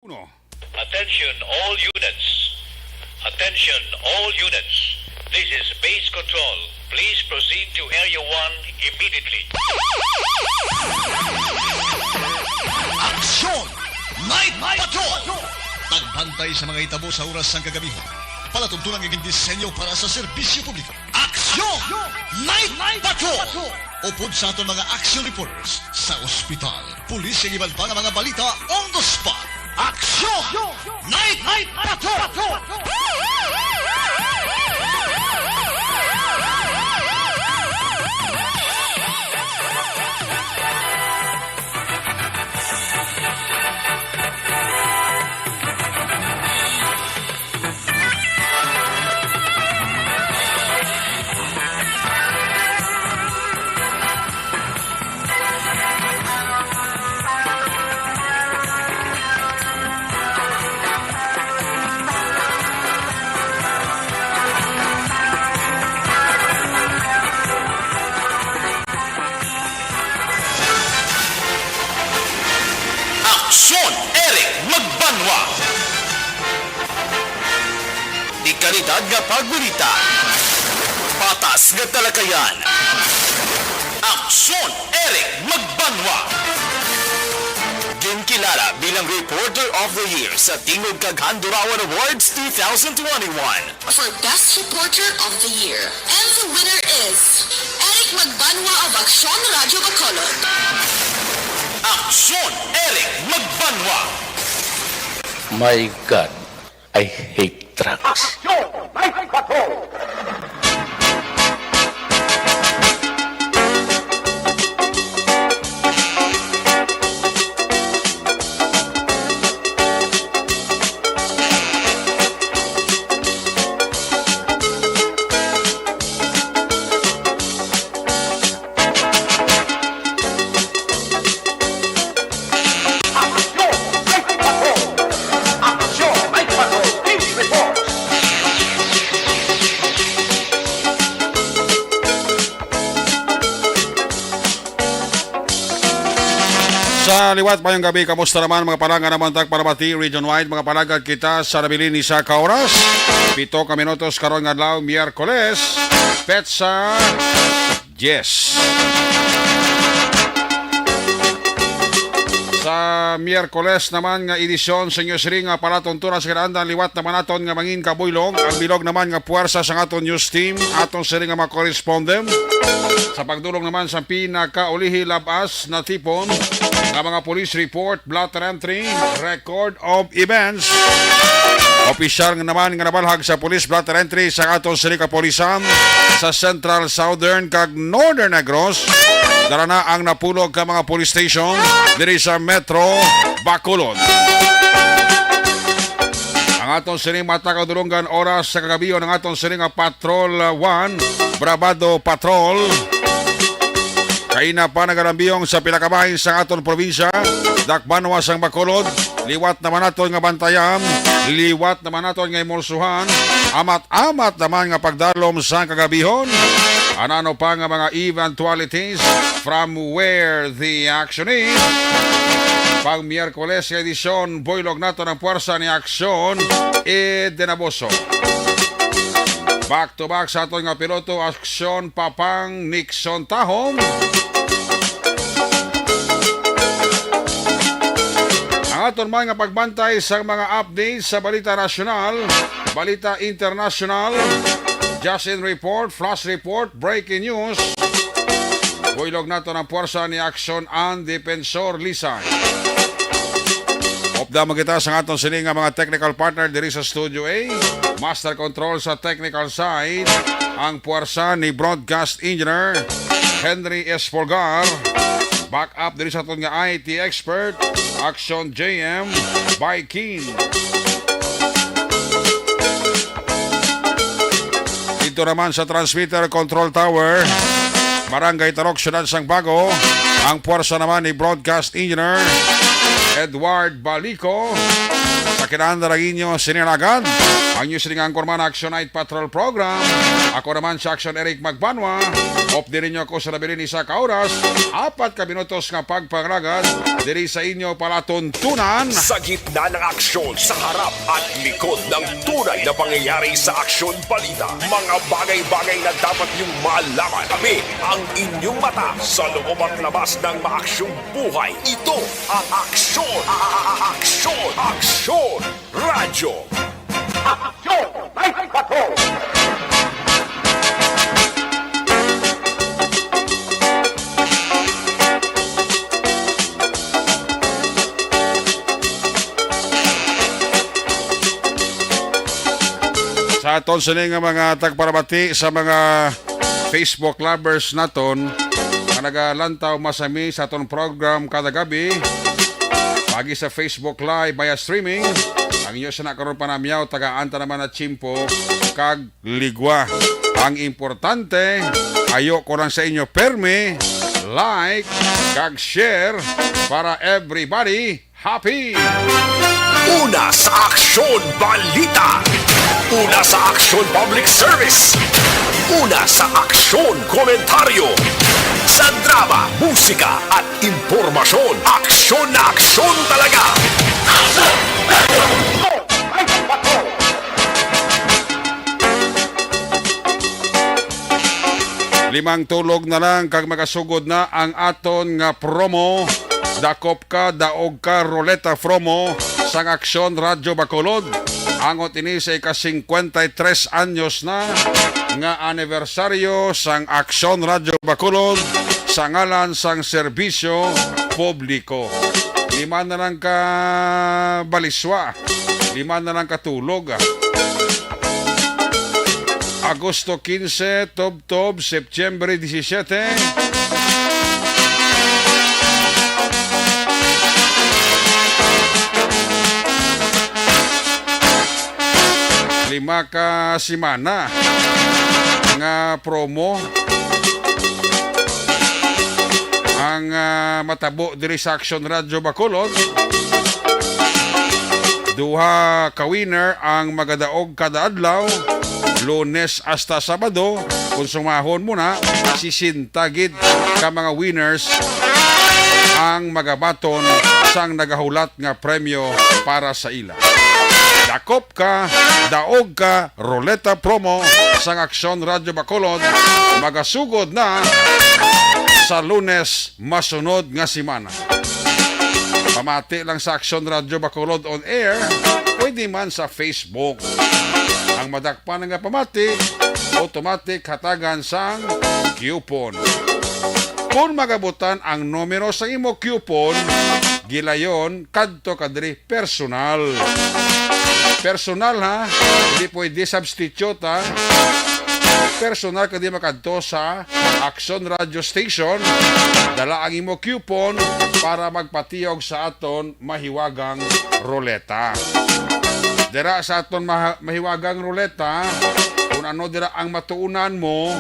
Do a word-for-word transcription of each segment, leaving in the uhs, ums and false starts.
Attention all units. Attention all units. This is base control. Please proceed to Area one immediately. Aksyon! Night Patrol! Pagbantay sa mga hitabo sa oras sang kagabihan. Palatuntunan nga gindisenyo para sa serbisyo publiko. Aksyon! Night Patrol! Upod sa aton mga action reporters sa ospital, pulis, kag iban pa nga mga balita on the spot. Aksyon! Night Patrol! Aksyon, Eric Magbanwa. Di kalidad nga pagbalita, patas nga talakayan. Aksyon, Eric Magbanwa. Ginkilala bilang Reporter of the Year sa Tingog kag Handurawan Awards two thousand twenty-one. For Best Reporter of the Year. And the winner is Eric Magbanwa of Aksyon Radyo Bacolod. Aksyon, Eric Magbanwa. My God, I hate drugs. Aksyon! Night Patrol! Aksyon! Night Patrol! Aksyon! Night Patrol! News Report! Sa liwat, mayong gabi. Kamusta naman, mga palangga naman, tag Paramati Region Wide, mga palangga kita sa nabilin ni sa ka oras? Pito ka minutos karon nga adlaw, Miyerkules, petsa diyes. Sa Miyerkules naman nga edisyon sa inyo sini nga palatuntunan sa kinaandan, liwat naman naton nga mangin kabuylog, ang bilog naman nga puwersa sang aton news team, aton sini nga mga correspondent. Sa pagdulong naman sa pinakaulihi labas natipon nga mga police report, blotter entry, record of events. Opisyal nga naman nga nabalhag sa police blotter entry sa aton sini kapulisan sa Central, Southern, kag Northern Negros. Dara na ang napulog ka mga police station diri sa Metro Bacolod. Ang aton sini mata kadulungan oras sa kagabion, ang aton sini nga Patrol, uh, one, Bravado Patrol. Kaina pa nagalambiyong sa pila ka bahin sa aton probinsya, dakbanwa sang Bacolod. Liwat naman naton nga bantayan, liwat naman naton nga imulsuhan, amat-amat naman nga pagdalom sa kagabihon. Ano-ano pa nga mga eventualities from where the action is. Pang Miyerkules nga edisyon, buylog naton ang puwersa ni Aksyon Edenaboso. Back to back sa aton nga piloto, Aksyon Papang Nixon Tahom. Ang aton man nga pagbantay sa mga updates sa balita nasyonal, balita internasyonal, just in report, flash report, breaking news. Buylog naton ang puwersa ni Aksyon An Defensor Lisay. Upda mo kita sa aton sini nga mga technical partner diri sa Studio A. Master control sa technical side, ang puwersa ni broadcast engineer Henry Espolgar. Back up diri sa aton nga I T expert, Action J M by Keen. Dito naman sa transmitter control tower, Barangay Tarok, Siyudad sang Bago, ang puwersa naman ni broadcast engineer Edward Balico. Sa Kinahanglan ra inyo sini alagad. Ang inyo sining anchorman, Action Night Patrol Program. Ako naman si Action Eric Magbanwa. Update ninyo ako sa nabilin isa ka oras, apat ka minutos nga pagpangalagad diri sa inyo palatuntunan. Sa gitna ng aksyon, sa harap at likod ng tunay na pangyayari sa aksyon balita, mga bagay-bagay na dapat niyong malaman. Kami ang inyong mata sa loob at labas ng maaksyong buhay. Ito ang aksyon, a- a- a- aksyon, aksyon, radyo. Aksyon, Night Patrol! Sa aton sini nga mga tagparamati, sa mga Facebook lovers naton nga nagalantaw masami sa aton program kada gabi, pagi sa Facebook Live via streaming, ang inyo sana karon panamyaw, tagaan ta naman na tiyempo kag ligwa. Ang importante, ayo ko lang sa inyo permi, like, kag share para everybody happy. Una sa aksyon, balita. Una sa aksyon, public service. Una sa aksyon, komentaryo. Sa drama, musika, at impormasyon, aksyon na aksyon talaga. Limang tulog na lang kag magasugod na ang aton nga promo. Dakop ka, daog ka, Roleta Promo sang Aksyon Radyo Bacolod. Angot ini sa ika-singkwenta y tres anyos na nga anibersaryo sang Aksyon Radyo Bacolod sa ngalan sang serbisyo publiko. Lima na lang ka baliswa, lima na lang ka tulog. Agosto quince, tubtob September disisiete. Lima ka semana nga promo ang, ah, matabo diri sa Aksyon Radyo Bacolod. Duha ka winner ang magadaog kada adlaw, Lunes hasta Sabado. Konsumahon mo na, sesenta gid ka mga winners ang magabaton sang nagahulat nga premyo para sa ila. Dakop ka, daog ka, Roleta Promo sang Aksyon Radyo Bacolod magasugod na sa Lunes masunod nga semana. Pamati lang sa Aksyon Radyo Bacolod on air, pwede man sa Facebook. Ang madakpan nga pamati, automatic hatagan sang coupon. Kung magabutan ang numero sa imo coupon, gilayon kadto ka diri personal. Personal, ha? Hindi pwede substitute, ha? Personal ka di makadto sa Aksyon Radio Station. Dala ang imo coupon para magpatiyog sa aton mahiwagang roleta. Dira sa aton maha-, mahiwagang roleta, kung ano dira ang matuunan mo,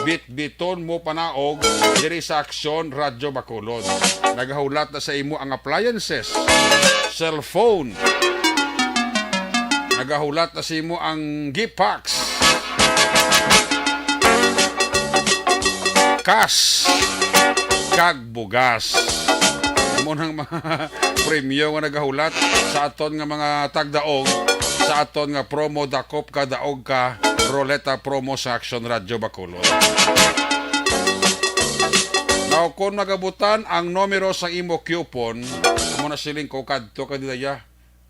bitbiton mo panaog diri sa Aksyon Radyo Bacolod. Nagahulat na sa imo ang appliances, cellphone. Nagahulat na sa imo ang gift packs, cash, kag bugas. Amo nang mga premyo nga nagahulat sa aton nga mga tagdaog sa aton nga promo, Dakop Ka, Daog Ka, Roleta Promo sa Aksyon Radyo Bacolod. Now, kung magabutan ang numero sa imo coupon, amo na siling ko, kadto ka didaya,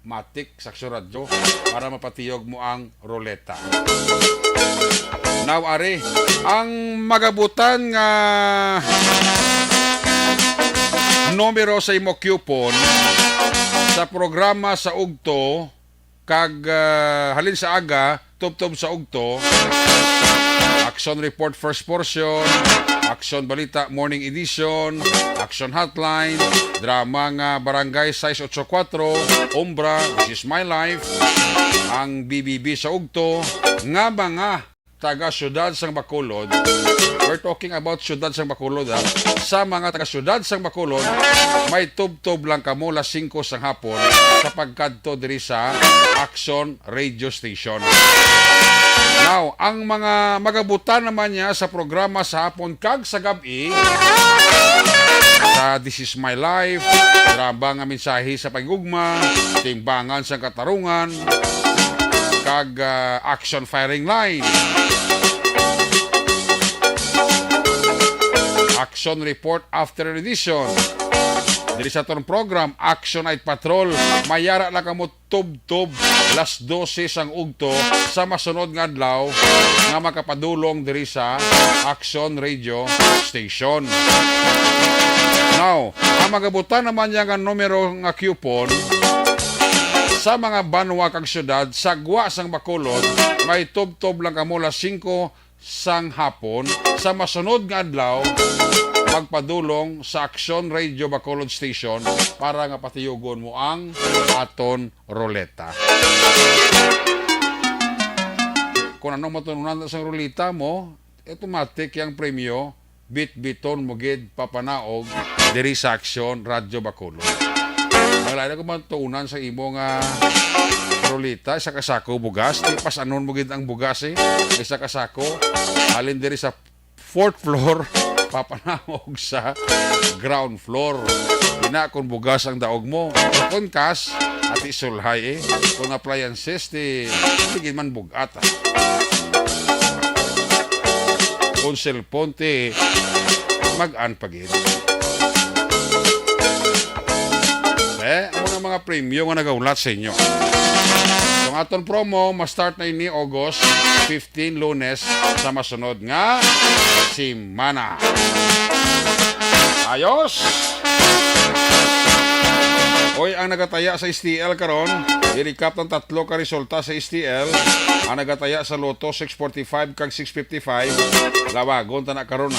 matik sa Aksyon Radyo para mapatiyog mo ang roleta. Now, ari, ang magabutan nga numero sa imo coupon sa programa sa ugto, kag, ah, halin sa aga, tubtob sa ugto, Aksyon Report First Portion, Aksyon Balita Morning Edition, Aksyon Hotline, drama nga Barangay sais otso kuwatro, Umbra, This Is My Life, ang B B B sa ugto, nga mga taga siyudad sang Bacolod, we're talking about siyudad sang Bacolod, ha. Sa mga taga siyudad sang Bacolod, may tubtob lang kamo las singko sang hapon sa pagkadto diri sa Action Radio Station. Now, ang mga magabutan naman niya sa programa sa hapon kag sa gab-i, sa This Is My Life, drama nga mensahe sa pag-ugma, timbangan sang katarungan, kag, ah, action firing line. Action Report After Edition. Diri sa aton program, Action Night Patrol, mayara lang kamo tubtob las dose sang ugto sa masunod nga adlaw nga makapadulong diri sa Action Radio Station. Now, ang magabutan naman niya nga numero nga coupon sa mga banwa kag syudad sa gwa sang Bacolod, may tubtob lang kamo las singko sang hapon sa masunod nga adlaw, magpadulong sa Action Radio Bacolod Station para nga patiyugon mo ang aton ruleta. Kung ano matununan sang ruleta mo, automatic yang premyo, bitbiton mo gid papanaog diri sa Action Radio Bacolod. Ang lain ko matunan sa imo nga ruleta, isa ka sako bugas, di pas anon mo gid ang bugas eh, isa ka sako, halin diri sa fourth floor, papanaog sa ground floor. Ina kung bugas ang daog mo. Pero kung kas, ati sulhay eh. Kung appliances, ti, sige man bugat ah. Kung cellphone, ti, mag-an pa gid. Eh, ang mga, mga premyo nga nagaulat sa inyo. Ang aton promo, ma-start na ini August fifteen, Lunes, sa masunod nga semana. Ayos! Oy, ang nagataya sa S T L karon, i-recap ang tatlo ka resulta sa S T L. Ang nagataya sa Lotto six forty-five kag six fifty-five, lawagon ta na karon.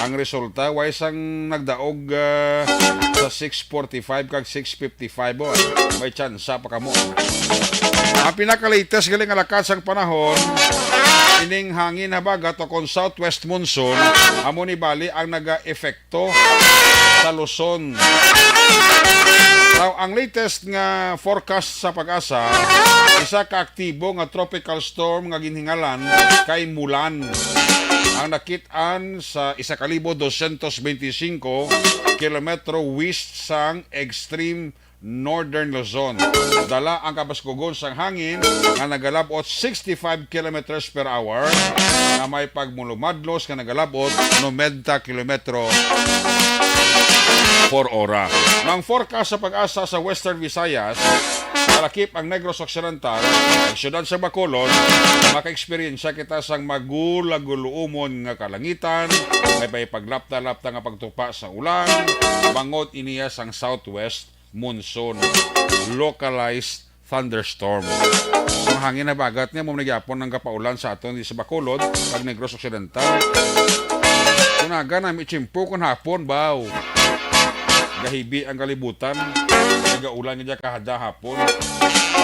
Ang resulta, way sang nagdaog, ah, sa six forty-five kag six fifty-five, oh. May tsansa pa kamo. Ang pinaka-latest gali nga lakat sang panahon, ining hangin habagat o kon southwest monsoon, amo ni bali ang naga-epekto sa Luzon. Now, ang latest nga forecast sa PAGASA, isa ka aktibo nga tropical storm nga ginhingalan kay Mulan, ang nakit-an sa isa ka libo dosyentos benti singko kilometro west sang extreme northern Luzon. Dala ang kabaskugon sang hangin nga nagalab-ot sixty-five kilometers per hour, nga may pagmulumadlos nga nagalab-ot nobenta kilometro por ora. Ang forecast sa PAGASA sa Western Visayas, kalakip ang Negros Occidental, ang siyudad sa Bacolod, maka-eksperyensya kita sang magulaguluumon nga kalangitan, may, may paglapta-lapta nga pagtupa sa ulan, bangod iniya sang southwest monsoon, localized thunderstorm. Ang hangin habagat niya mo gyapon ang gapaulan sa aton di sa Bacolod, pag Negros Occidental. Kunaga na mi tiyempo kun hapon, baw. Gahibi ang kalibutan. Nagaulan nga kahada hapon.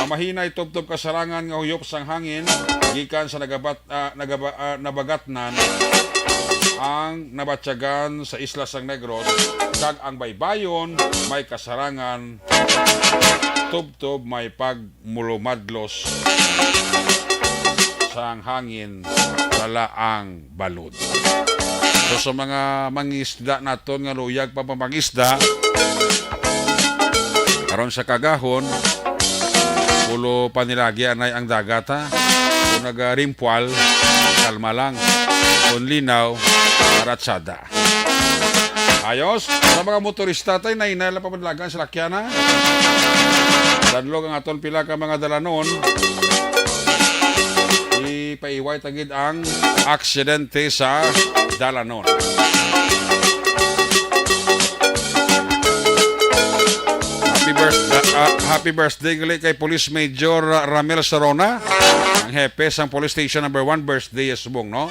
Ang mahinay tubtob kasarangan nga huyop sang hangin gikan sa nagabat, ah, nagaba, ah, nabagatnan ang nabatyagan sa isla sang Negros, kag ang baybayon may kasarangan tubtob may pagmulumadlos sang hangin dala ang balod. So, sa mga mangisda naton nga luyag pa mangisda, karon sa kagahon, pulo pa nilagi anay ang dagat, ha. Kung naga-rainfall, kalma lang. Kung linaw, aratsada. Ayos. Sa mga motorista, tay, nainay lang pamadlagan sa lakyan, ha? Danlog ang aton pila ka mga dalanon. Ipaiway ta gid ang aksidente sa dalanon. Happy birth-, ah, ah, happy birthday gali kay Police Major Ramel Sarona, ang hepe sang Police Station Number One, birthday subong, no?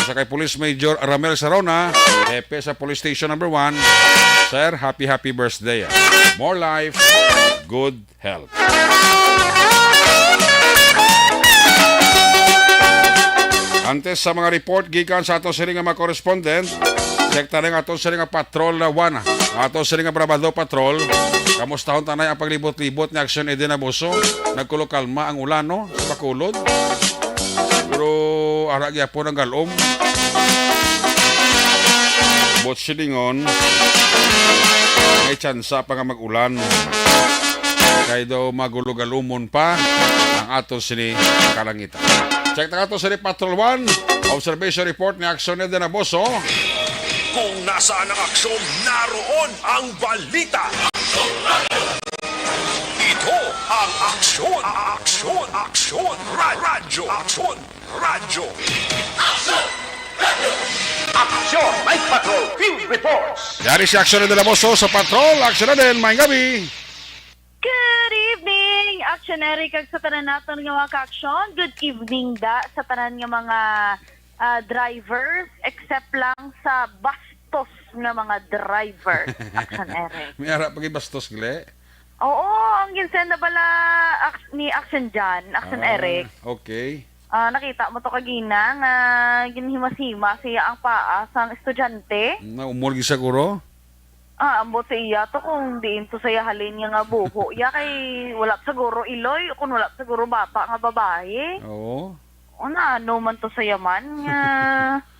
Sa kay Police Major Ramel Sarona, hepe sa Police Station Number One, Sir, happy, happy birthday. More life, good health. Antes sa mga report gikan sa ato sini nga mga correspondent, check ta nga ato sini nga patrol na one, ato sini nga Brabado Patrol. Kamustahon ta na ang paglibot-libot ni Action Eden Abuso. Nagkulo kalma ang ulan, no, sa Bacolod. Pero ara gyapon ang galom. But silingon, may tsansa pa nga mag-ulan. Kay daw magulo-galumon pa ang ato sini kalangitan. Check ta ato sini Patrol one. Observation report ni Action Eden Abuso. Kung nasaan ang aksyon, naroon ang balita. Ito ang aksyon, aksyon, aksyon, ra- radyo, aksyon, radyo. Action! Night Patrol Field Reports! Yari si Action Eden Abuso sa Patrol. Action Eden, may gabi. Good evening, Action Eric, kag sa tanan naton nga mga ka-action. Good evening da sa tanan nga mga ah, drivers, except lang sa bastos nga mga driver, Action Eric. May ara pa bastos, gle. Oo, ang ginsenda bala ak- ni Action Jan, Action Ah, Eric. Okay. Ah, nakita mo to kagina nga ginhimas-himas siya ang paa sang estudyante. Na umol gi siguro? Ah, ambot sa iya to kung diin to sa iya halin nga, nga buho. Ya kay wala siguro iloy o kung wala siguro bata nga babayi. Oo. O na, ano man to sa yaman nga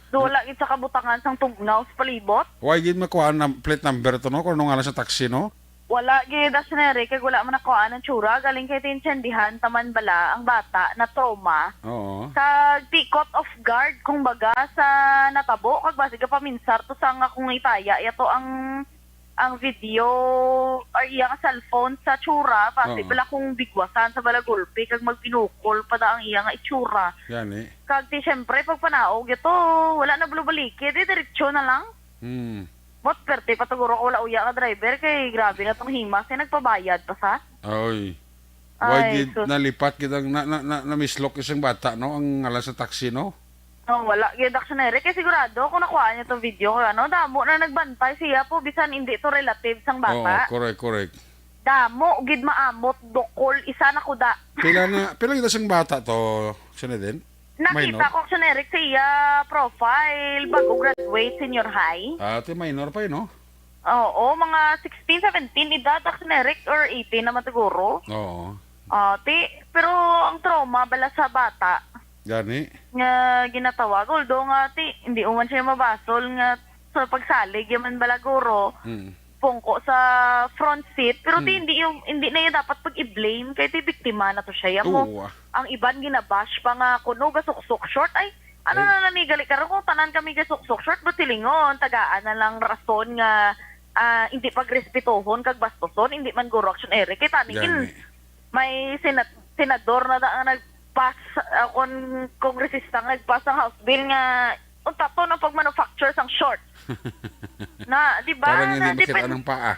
do wala gid sa kabutangan sang tugnaw sa palibot. Why gid makuha ang plate number to, no? Kung ano nga lang sa taxi, no? Wala gid, Action Eric, kag wala man nakuhaan ang tsura. Galing kay tintiendihan taman bala ang bata na trauma. Oo. Kag ti caught off guard, kung baga, sa natabo, kag basig paminsar to sa nga kung itaya yato ang ang video or iya nga cellphone sa tsura, basi Oo. bala kung bigwasan sa bala gulpi kag magbinukol pa da ang iya nga itsura. Gani. Kag ti syempre pag panaog ito, wala na bulubaliki, di diretso na lang. Hmm. Mot perte pa tuguro ko wala uya nga driver kay grabe na tong himas kay nagpabayad pa sa. Oy. Why Ay, gid sus. Nalipat gid ang na, na, na, namislok isang bata, no? Ang ngalan sa taxi, no? Oh, wala gyud, Action Eric, kay sigurado kung nakuha niya tong video kay ano, damo na nagbantay siya po bisan hindi to relative sang Oo, bata. Correct, correct. Damo gid maamot, dukol, isa na kuda. Pila na, pila gid sang bata to, Action Eden? Nakita Minor? ko, Action Eric, sa iya profile, bago graduate senior high. Ah, ti minor pa yun, no? Oo, mga sixteen, seventeen edad, Action Eric, or eighteen naman siguro. Oo. Ah, ti, pero ang trauma bala sa bata Gani. nga ginatawag, although nga ti, hindi man siya mabasol nga sa pagsalig yaman bala guro, Hmm. pungko sa front seat, pero ti, Hmm. hindi yung, hindi na yung dapat pag-i-blame kay ti biktima na to siya. Yamo, Oo, ah. ang iban ginabash pa nga kuno gasuksok short, ay, ano Ay. na lang ni gali karon kung tanan kami gasuksok short, but silingon, tagaan na lang rason nga ah, hindi pagrespetuhon kag bastuson, hindi man guro, Action Eric. Kay tani gin, Gani. May senat- senador na da nga nag-pass, ah, kon kongresista nga nag-pass ang House bill nga unta to ng pag-manufacture sang short. Na, di ba? Para nga Na hindi makita depend- ng paa.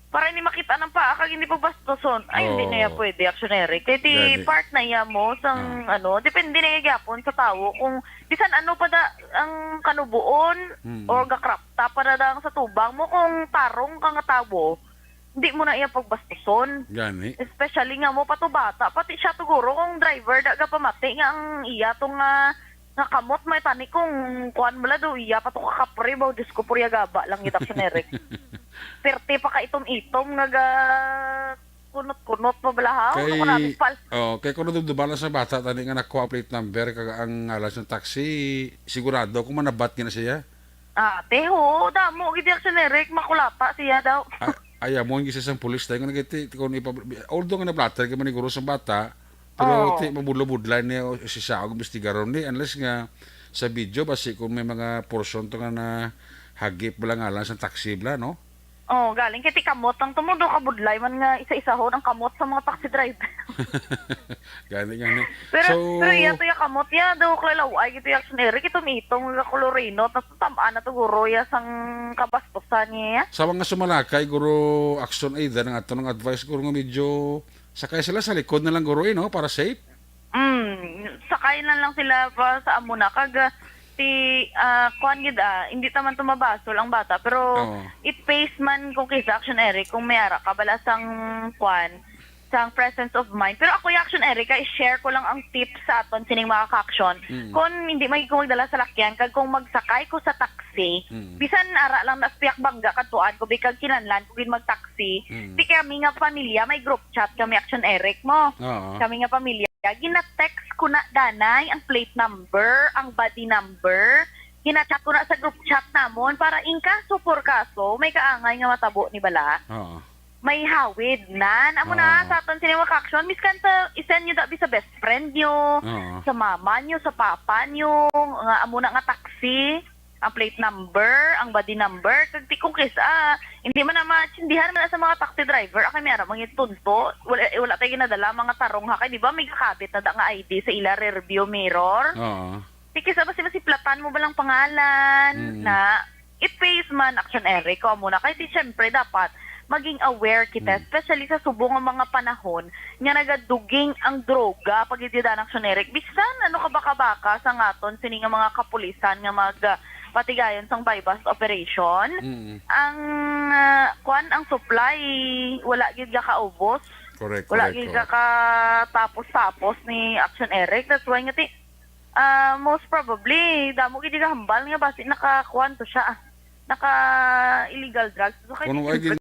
Para hindi makita ng paa kag hindi pagbastuson. Ay, hindi Oo. na yan pwede, Action Eric. Kay di Gani. Part na iya mo sang, Ah. ano, depende na iya gyapon sa tawo. Kung bisan ano pa da ang kanubuon Hmm. or gakrapta pa da ang sa tubang mo, kung tarong ka nga tawo, di mo na iya pagbastuson. Gani. Especially nga mo pa to bata, pati siya tuguro kung driver da gapamati nga ang iya to nga nga kamot may tani kung kuan mo la do iya pa to kakapre ba, Diyos ko, purya gaba lang gid, Action Eric. Perte pa ka itom-itom nga ga kunot-kunot pa bala ha. Kay, Ano ko na, pal. Oh, kay kung nadumduman lang sa bata tani nga nakuha ang plate number kag ang ngalan sa taxi, sigurado kung manabat gina siya. Ate, oo, damo gid, Action Eric, makulata siya daw. Ah, ay, amon gisa sang pulis tayo nga nagiti kung ipa, although nga nablatter ka maniguro sa bata, pero Oo. ti mabudlo-budlay ni o si sa og investigaron ni, unless nga sa video basi kung may mga portion to nga na hagip bala ngalan sa taxi bala, no? Oh, galing kay ti kamot ang tumudo kabudlay man nga isa-isahon ang kamot sa mga taxi driver. Gani, gani. Pero So, pero iya to ya kamot ya do, klalaway gid ya, Action Eric, itom-itom nga kolorinot, natatam-an na to guro ya sang kabastusan niya. Sa mga sumalakay, guro, Action Eden, ang ato ng advice, guro, nga medyo sakay sila sa likod na lang, guro, eh, no? Para safe. Mm, sakay na lang sila pa sa amo na kag ah, ti ah, kuan gid, ah, hindi taman to mabasol ang bata, pero Oo. it pays man kung kisa, Action Eric, kung may ara ka bala sang kuan, sang presence of mind. Pero ako, Action Erica, i-share ko lang ang tips sa aton sining mga ka-action. Mm. Kung hindi may ko magdala sa lakyan, kag kung magsakay ko sa taxi, Mm. bisan ara lang na sa pihak bangga kadtuan ko, bikag kinahanglan ko gid mag-taxi. Mm. Di kami nga pamilya, may group chat kami, Action Eric, mo. Oo. Kami nga pamilya, gina-text ko na danay ang plate number, ang body number. Gina-chat ko na sa group chat namon para in kaso por kaso, may kaangay nga matabo ni bala. Oo. May hawid nan. Amo na, Oo. sa aton sini mga ka-action, miskan sa, i-send nyo dabi sa best friend nyo, Oo. sa mama nyo, sa papa nyo, nga amo na nga taxi, ang plate number, ang body number, kag ti kung kis-, ah, hindi man na matsindihan man na sa mga taxi driver, akay may ara, mga tunto, wala, wala tayo ginadala, mga tarong ha, kay di ba may kakabit na da nga I D sa ila rear view mirror? Oo. Di kis-a basi masiplatan mo ba lang pangalan Mm. na it pays man, Action Eric, o amo na. Kay di, syempre, dapat maging aware kita, Mm. especially sa subong nga mga panahon nga nagaduging ang droga, pag iti dan, Action Eric. Bisan ano kabaka-baka sa ngaton, sini nga mga kapulisan nga mag, ah, patigayon sang buy-bust operation, Mm. ang, ah, kwan, ang supply, wala gid gakaubos. Correct, Wala correct, gid correct. gakatapos-tapos ni Action Eric. That's why nga ti, Ah, most probably, damo gid gahambal nga basi nakakuan to siya, ah, naka illegal drugs. So, kay Kung di wala gid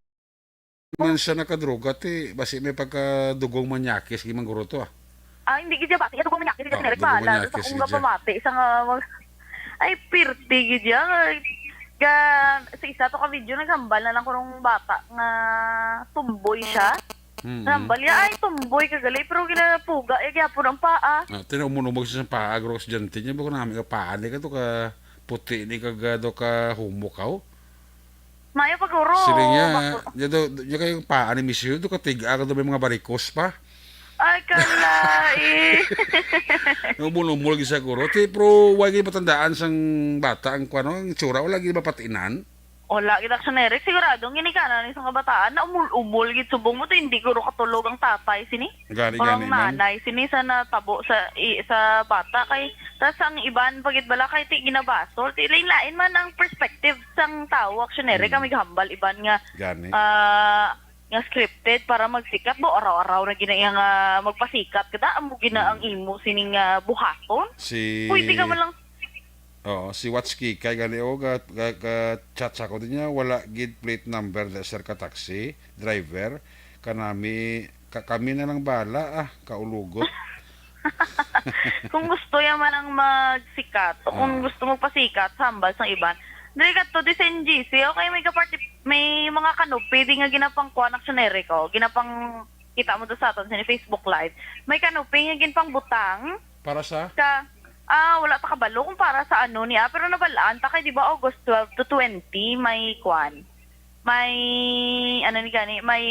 man siya nakadroga, ti, basi may pagkadugong manyakis, gid man guro to, ah. Ah, hindi gid siya basi, dugong manyakis, Ah, generic dugong pala. Sa manyakis, akong gid siya. gapamati, sa nga, mag-, ay, pirti gid siya. Ay, ga, sa isa to ka video, naghambal na lang kurong bata nga tumboy siya. Mm. Nahambal niya, ay, tumboy ka gali, pero ginapuga, eh, gyapon ang paa. Ah, tinaumon-umog siya sa paa, guro, estudyante niya, bako nami ka paa, ni ka to ka puti, ni ka gado ka humok, aw. Mayo pa, guro. Sila niya, Bako- niya daw, niya kayo paa ni Miss Yu, do ka tiga, ka daw may mga barikos pa. Ay, kala, eh. Naumon-umol gid sa guro. Ti, pero, wala gid matandaan sang bata, ang, kuwan, ang itsura, wala gid mapatinan. Wala gid, Action Eric. Sigurado, ang ginikanan ni sa kabataan, na umul-umol gid subong mo to, hindi guro katulog ang tatay sini. Gani, Or ang gani, man. nanay sini sa natabo sa, i-, sa bata. Kay, tas ang iban pa gid bala, kay ti ginabasol. Ti lain-lain man ang perspective sang tawo, Action Eric. Mm. Kami gahambal, iban nga, Gani. ah, nga scripted para magsikat. Bo, araw-araw na gina iya nga magpasikat ka da, amo gina Mm. ang imo sining, ah, buhaton. Si Pwede ka man lang Oo, si Watch Kikay gani, o, ga, ga, ga-chat sa ako din niya, wala gid plate number da, sir, ka taxi driver. Kanami, ka, kami na lang bala, ah, kaulugot. Kung gusto ya man ang magsikat, o kung Ah. gusto magpasikat, sambal sang iban, diri ka to, di sa N G C, okay, may kaparti, may mga kanupi, di nga ginapangkuan, Action Eric, o, ginapang, kita mo to sa aton, sa Facebook Live. May kanupi nga ginpangbutang, Para sa? Ka, ah, wala ta kabalo kung para sa ano niya, pero nabalaan ta kay, di ba, August twelve to twenty, may kwan. May, ano ni gani, may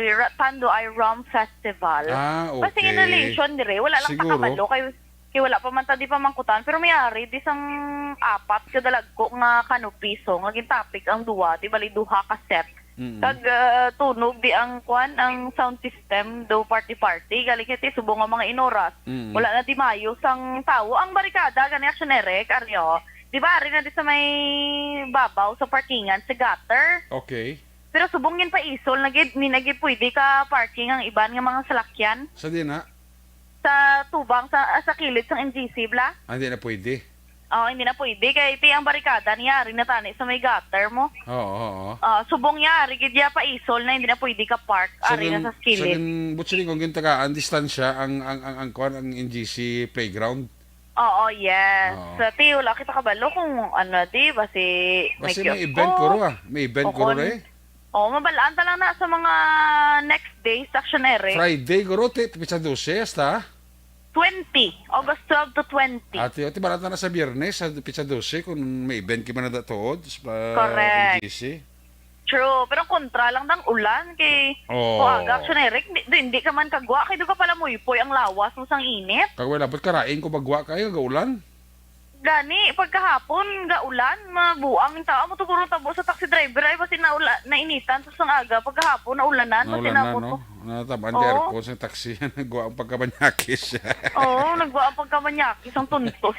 Ra-, Tanduay Rum Festival. Ah, Basta okay. in relation dire, wala lang ta Siguro. kabalo kay, kay wala pa man ta di pamangkutan, pero may ari di sang apat ka dalagko nga kanupiso nga gintapik ang duwa, di bali duha ka set. Mm. Kag, ah, tunog di ang kwan, ang sound system do party-party. Galing kay ti subong nga mga inoras. Mm. Wala na di mayo sang tawo. Ang barikada gani, Action Eric, Aryo, di ba, ari na di sa may babaw sa parkingan, sa gutter? Okay. Pero subong gin paisol na gid, hindi na gid pwede ka parking ang iban nga mga salakyan. Sa di na? Sa tubang, sa, ah, sa kilid sang N G C, bla? Ah, hindi na pwede. Oo, hindi na pwede. Kay iti ang barikada niya, ari na tani sa may gutter mo. Oo, oo. Ah, subong niya, ari gid niya paisol na, hindi na pwede ka park, So, ari na gin-, sa so, kilid. gin-, butsi ko, gintagaan, distansya ang, ang, ang, ang, kwan, ang N G C playground. Oo, yes. Oo. Sa ti, wala kita kabalo kung ano, di ba, si may Basta may kiosko. event, guro, ah. May event, O guro, kun-, eh. Oh, mabalaan ta lang na sa mga next days, Action Eric. Friday, guro, ti, pitsa dose, hasta? Twenty. August twelve to twenty. Ati, ati, balaan ta na sa Biyernes, sa pitsa dose, kung may event ka man na tuod, sa Correct. N G C. True. Pero ang kontra lang dang ulan kay Oh. kuaga, Action Eric, di, di, hindi ka man kagwa, kay do ka pala muypoy ang lawas mo sang init. Kag wala, ba't karaing ko magwa ka, ay, gaulan? Gani, pagkahapon, gaulan, mabuang yung tao. Amo to, guro, tabo sa taxi driver, ay, basi naula-, nainitan sa sang aga. Pagkahapon, naulanan, basi Naulanan, namo no? to. Nataban Oo. kay aircon sa taxi. Nagwa ang pagkamanyakis. Oo, nagwa ang pagkamanyakis, ang tuntos.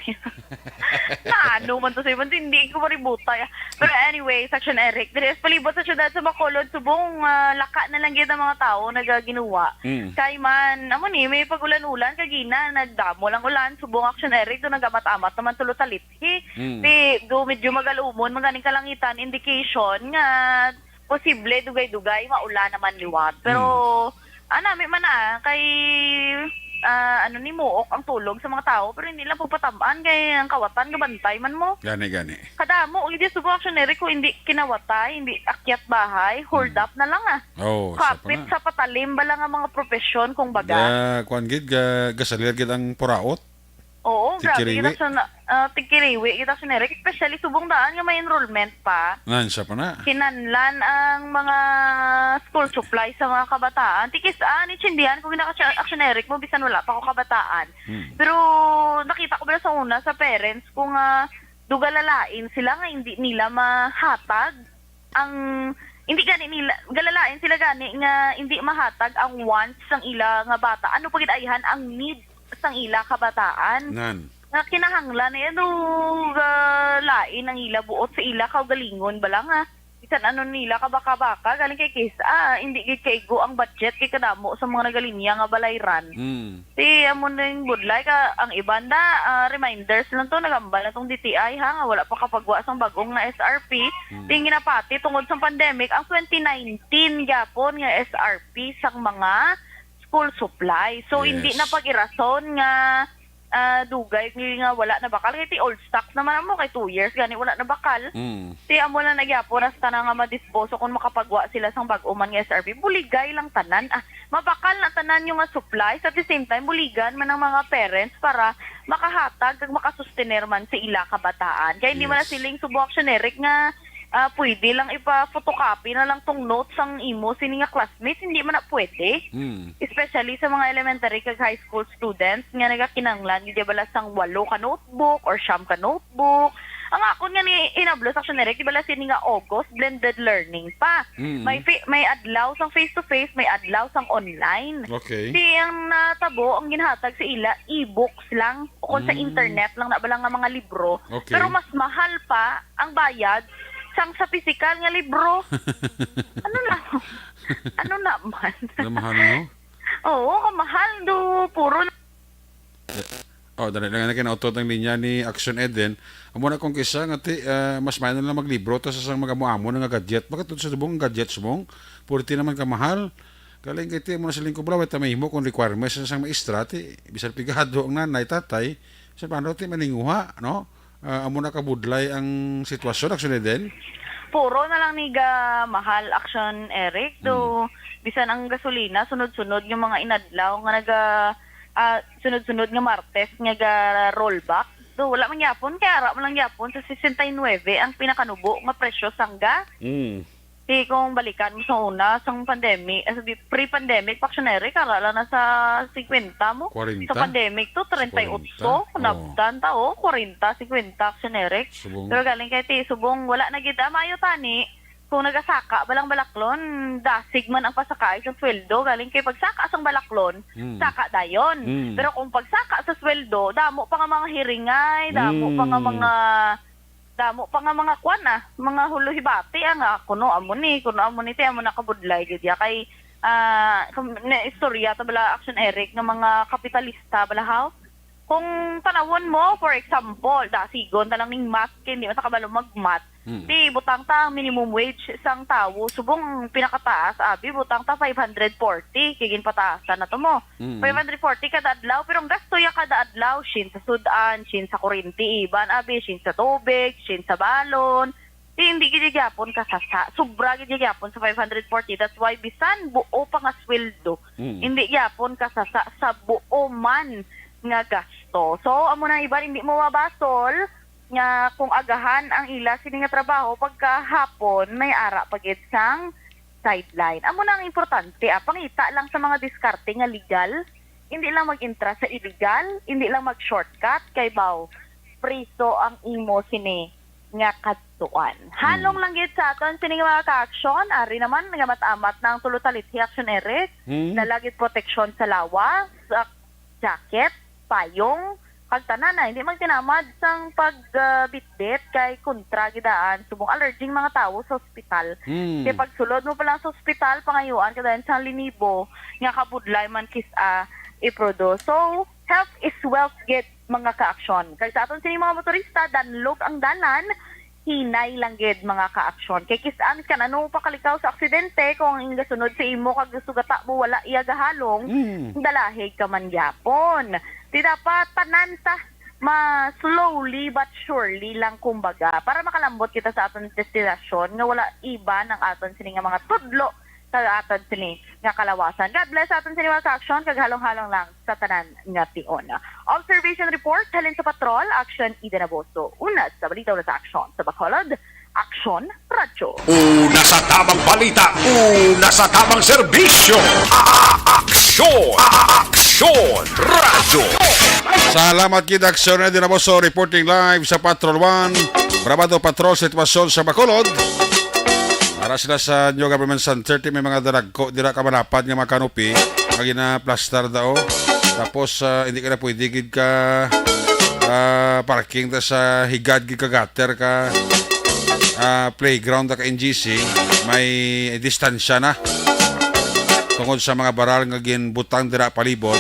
Naano man to sa iban, hindi ko maributay. Pero anyway, Action Eric, diri sa palibot sa siyudad sa Bacolod, subong, ah, laka na lang gid ang mga tawo nagaginuwa. Mm. Kay man, amo ni, may pag-ulan-ulan, kagina, nagdamo lang ulan, subong Action Eric, do nagamat-amat naman tulo talithi. Mm. Di, do medyo magalumon, man ganing kalangitan, indication nga posible, dugay-dugay, maulan naman liwat. Pero, Mm. ah, nami man na, kay, ah, ano ni, muok ang tulog sa mga tawo, pero hindi lang pagpatam-an, kay ang kawatan, gabantay man mo. Gani, gani. Kadamo, hindi sugo Action Eric, kung hindi kinawatay, hindi akyat bahay, hold Mm. up na lang, ah. Oh, sa Kapit pa na. sa patalim ba lang ang mga profesyon, kung baga? Ga, kuwan gid, ga, gasalir gid ang puraot. Oo, grabe, Tigkiriwi. kita sa na, ah, tigkiriwi, kita sa Eric, especially subong daan nga may enrollment pa. Nan, siya pa na. Kinanlan ang mga school supplies sa mga kabataan. Tikis, ah, ni Chindian, kung ginaka-, Action Eric mo, bisan wala pa ko kabataan. Hmm. Pero nakita ko ba sa una sa parents ko nga dugalalain sila nga hindi nila mahatag ang, hindi gani nila, galalain sila gani nga hindi mahatag ang wants sang ila nga bata. Ano pa gid ayhan ang need sang ila kabataan? Nan. Nga kinahanglan na yan, o, ah, lain ang ila buot sa ila kaugalingon bala nga bisan ano nila kabaka-baka, galing kay Kis, ah, hindi gid kaigo ang budget kay kadamo sa mga nagalinya nga balayran. Hmm. Ti amo ning budlay ka, ang iban da, ah, reminders lang to, nagambal na tong D T I, ha, nga wala pa kapagwa sang bag-ong nga S R P. Hmm. Ti ginapati tungod sa pandemic ang twenty nineteen gyapon nga S R P sang mga school supply. So, hindi Yes. na pag-irason nga, ah, dugay nga wala na bakal. Kay ti old stocks naman amo, kay two years gani wala na bakal. Mm. Ti amo lang na gyapon, hasta na nga madispose kung makapagwa sila sang bag-o man nga S R P. Buligay lang tanan. Ah, mabakal na tanan yung nga supplies. At the same time, buligan man ang mga parents para makahatag kag makasustener man sa ila kabataan. Kaya hindi man na Yes. siling subo Action Eric nga, ah, pwede lang ipa-photocopy na lang tong notes sang imo sini nga classmates. Hindi man na pwede. Hmm. Especially sa mga elementary kag high school students nga nagakinanglan gid bala sang walo ka notebook or siyam ka notebook. Ang akon nga ni hinablo sa Action Eric, di bala sini nga August, blended learning pa. Mm. May fa-, may adlaw sang face-to-face, may adlaw sang online. Okay. Di ang natabo, ang ginhatag sa ila, e-books lang, o kung sa Mm. internet lang na bala nga mga libro. Okay. Pero mas mahal pa ang bayad sang sa pisikal nga libro. Ano na? Ano naman? Alam, mahal, no? Oo, kamahal do. Puro na Oh, dali lang na kinautot ang linya ni Action Eden. Amo na kung kisa nga ti, ah, mas maayo na lang maglibro ta sa sang mag-amo-amo na nga gadget. Bakit to sa subong ang gadget subong? Purti naman ka mahal. Galing kay ti, amo na siling ko, bala, wala ta mahimo kung requirements sa sang maestra, ti, bisan pigado ang nanay, tatay, sa paano ti maninguha, no? Ah, amo na kabudlay ang sitwasyon, Action Eden? Puro na lang ni ga mahal, Action Eric. Do, Hmm. bisan ang gasolina, sunod-sunod yung mga inadlaw nga naga, ah, sunod-sunod nga Martes nga ga rollback. Do, wala man gyapon, kay ara man lang gyapon sa sesenta y nuebe ang pinakanubo nga presyo sang gas. Mm. Di kung balikan mo sa una, sang pandemic, eh, sa di-, pre-pandemic, Action Eric, ara lang na sa singkwenta mo. Kwarenta? Sa pandemic to, treinta y ocho, Kwarenta? Oh. nabtan ta, oh, kwarenta, singkwenta, Action Eric. Subong. Pero galing kay ti, subong, wala na gid, ah, maayo tani, kung nagasaka, balang balaklon, dasig man ang pasakaay sa sweldo. Galing kay pagsaka sang balaklon, Hmm. saka dayon. Hmm. Pero kung pagsaka sa sweldo, damo pa nga mga hiringay, damo pa nga Hmm. mga, damo pa nga mga kwan, ah, mga huluhibati, ah, nga kuno amo ni, kuno amo ni, ti amo nakabudlay gid ya. Kay, ah, kung na istorya ta bala, Action Eric, nga mga kapitalista bala, haw? Kung tanawon mo, for example, dasigon ta lang ning math, kay hindi man ta kabalo mag-math. Hmm. Ti, butang ta ang minimum wage sang tawo. Subong pinakataas, abi, butang ta five hundred forty, kay ginpataasan na to mo. Hmm. Five hundred forty kada adlaw, pero ang gasto ya kada adlaw, shin sa sudan, shin sa kuryente, iban, abi, shin sa tubig, shin sa balon. Ti, hindi gid gyapon kasasa. Sobra gid gyapon sa five hundred forty. That's why, bisan buo pa nga sweldo, Hmm. hindi gyapon kasasa sa buo man nga gasto. So, amo na, iban, hindi mo mabasol nga kung agahan ang ila sini nga trabaho, pagkahapon may ara pa gid sang sideline. Amo na ang importante, ah, pangita lang sa mga diskarte nga legal, hindi lang mag-intra sa illegal, hindi lang mag-shortcut, kay baw, priso ang imo sini nga kadtuan. Halong Hmm. lang gid sa aton sini nga mga ka-aksyon, ari naman, nagamat-amat na ang tulo talithi, Action Eric. Hmm. Dala gid proteksyon sa lawas, sa jacket, payong, Pagtanan na, hindi magtinamad sang pagbitbit kay kontra gidaan subong allerging mga tawo sa ospital. Hmm. Kay pagsulod mo pa lang sa ospital, pangayuan ka dayon sang linibo nga kabudlay man kis-a i-produce. So, health is wealth gid, mga ka-aksyon. Kag sa aton sini mga motorista, danlog ang dalan, hinay lang gid, mga ka-aksyon. Kay kis-a, miskan ano pa kalikaw sa aksidente, kung ang gasunod sa imo kag sugata mo wala iya gahalong, Mm. dalahig ka man gyapon. Di dapat tanan ta ma slowly but surely lang, kumbaga, para makalambot kita sa aton destinasyon nga wala iban ang aton sini nga mga tudlo kag aton sini nga kalawasan. God bless sa aton sini mga ka-aksyon kag halong-halong lang sa tanan nga tion. Observation report halin sa Patrol, Action Eden Abuso. Una sa balita, una sa aksyon sa Bacolod, Aksyon Radyo. Una sa tamang balita, una sa tamang serbisyo. A-, a-, Aksyon, a-, a-, Aksyon Radyo. Salamat gid, Aksyon Eden Abuso, reporting live sa Patrol One. Brabado Patrol, sitwasyon sa Bacolod. Ara sila sa New Government Center, ti may mga daragko dira ka malapad nga mga canopy nga ginaplastar daw. Tapos, ah, hindi ka na pwede gid ka, ah, parking ta sa higad gid ka gutter ka, ah, playground ta ka N G C, may distansya na tungod sa mga baral nga ginbutang dira palibot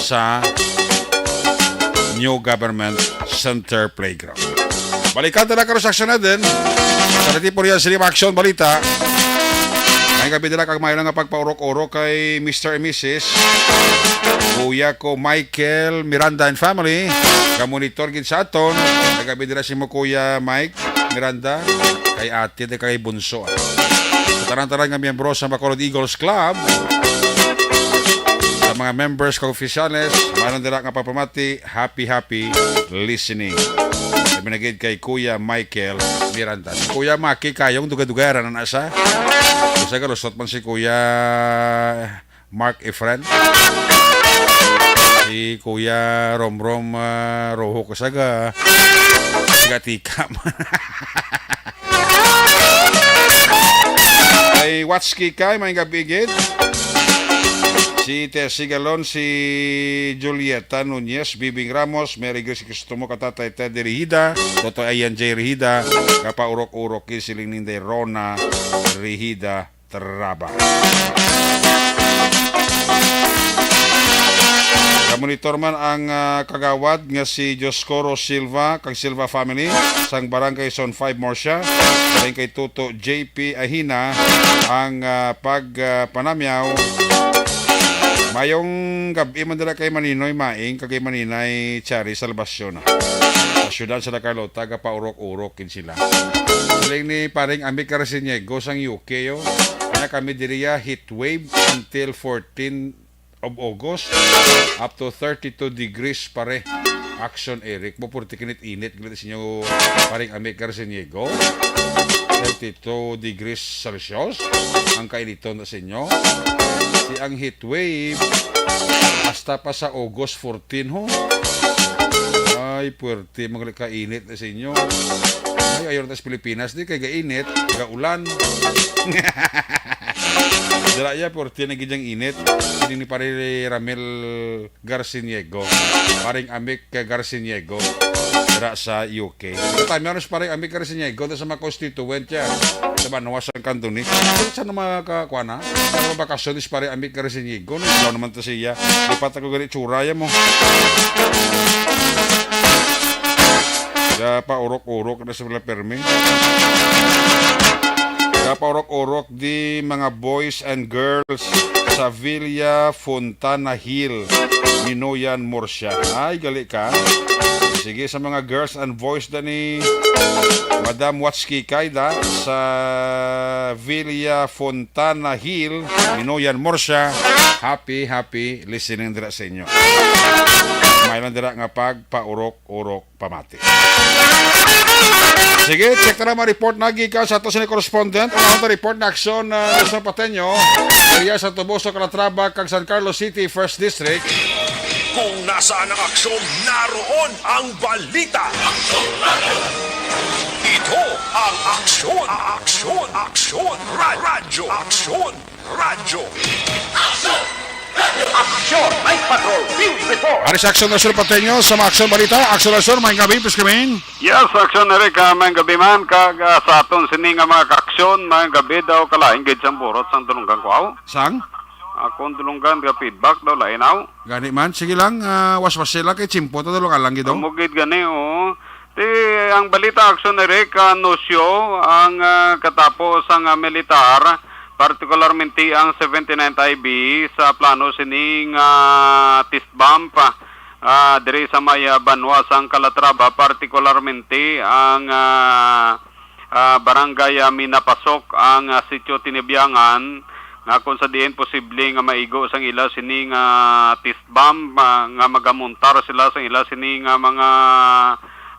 sa New Government Center Playground. Balikan ta na karon sa aksyon natin. Sa Latipo Real City Action Balita. May gabi nila kag may lang nga pagpaurok-urok kay Mister and Missus Kuya ko Michael Miranda and family. Kamonitor gid sa aton. May gabi nila si mo Kuya Mike Miranda, kay ate de kay bunso. Sa tanan-tanan nga miyembro sa Bacolod Eagles Club, sa mga members kag opisyales, maayo nila nga pagpamati, happy, happy listening. Kami na gid kay Kuya Michael Miranda. Si Kuya Maki kayong dugay-dugay, ara na sa. Sa galusot man si Kuya Mark Efren. Si Kuya Romrom, ah, Rojo Kasaga. Tiga-tika man. Kay Watski kay may gabi gid. Si Tessie Galon, si Julieta Nunez, Bibing Ramos, Mary Grace Cristomo, ka Tatay Teddy Rihida, Totoy Ayan J Rihida, kapaurok-urok gid siling ni Inday Rona Rihida Traba. Kamonitor man ang, ah, kagawad nga si Dioscoro Silva kag Silva family sang Barangay Zone five Murcia. Dayon kay Tuto J P Ahina ang, ah, pag, ah, panamyaw. Mayong gab-i man dira kay Maninoy Maing kag kay Maninay Chari Salvacion. Sa siyudad sa Carlota, gapaurok-urok gid sila. Siling ni Paring Ami Carciniego sang U K, oh. Ana kami diriya, heat wave until fourteen of August, up to thirty-two degrees pare. Action Eric, mo purti kinit-init gid sa inyo, Paring Ami Carciniego. Thirty-two degrees Celsius ang kainiton na sa inyo. Si ang heat wave hasta pa sa August fourteen, ho. Ay, puwerte, mga kainit na sa inyo. Ay, ayaw na ta sa Pilipinas, di kay gainit, gaulan. Dala ya, puwerte na gid ang init. Sini ni Pare Ramil Garciniego, Paring Amik Garciniego, dira sa U K. Katami, ano si Paring Amik Garciniego, sa mga constituent siya. Sa banwa sa Cantoni. Sa na mga ka-, kuan, ha? Sa mga bakasyon, si Paring Amik Garciniego, no? Ikaw naman to siya. Lipat ako gani, tsura, ya mo. Kaya paurok-urok na sila permi. Kaya paurok-urok di mga boys and girls sa Villa Fontana Hill, Minoyan, Murcia. Ay, gali ka. Sige, sa mga girls and boys da ni Madam Watski Kaida sa Villa Fontana Hill, Minoyan, Murcia. Happy, happy listening dira sa inyo. May lang dira nga pagpaurok-urok pamati. Sige, check ta na mga report na gikan sa ato sini correspondent. Ang ato report na aksyon, ah, sa Pateño, area sa Toboso, Calatrava, kag San Carlos City, First District. Kung nasaan ang aksyon, naroon ang balita. Ito ang aksyon, aksyon, aksyon, ra-, radyo, aksyon, radyo. Aksyon, Night Patrol, Field Report. Ari sa Aksyon Nasyonal Pateño, sa mga Aksyon Balita. Aksyon Nasyonal, maayong gabi, Pis Kamin. Yes, Aksyon Eric, ah, maayong gabi man, kag, ah, sa aton sini nga mga kaaksyon, maayong gabi daw, kalain gid sang burot sang dulunggan ko, aw. Sang? Akong dulunggan nga feedback daw, lain, aw. Gani man, sige lang, ah, waswasi lang kay tiyempo ta, dulungan lang gid, oh. Tumugid gani, oh. Ti, ang balita, Aksyon Eric, ah, nusyo ang, ah, katapo sang, ah, militar, partikularmente ang seventy-ninth I B, sa plano sini nga test bomb, ah, diri sa may, ah, banwa sang Calatrava, partikularmente ang, ah, ah, barangay, ah, Minapasok, ang, ah, Sitio Tinibiangan, nga kung sa diin posible nga maigo sang ila sini nga test bomb, ah, nga magamontar sila sang ila sini nga mga,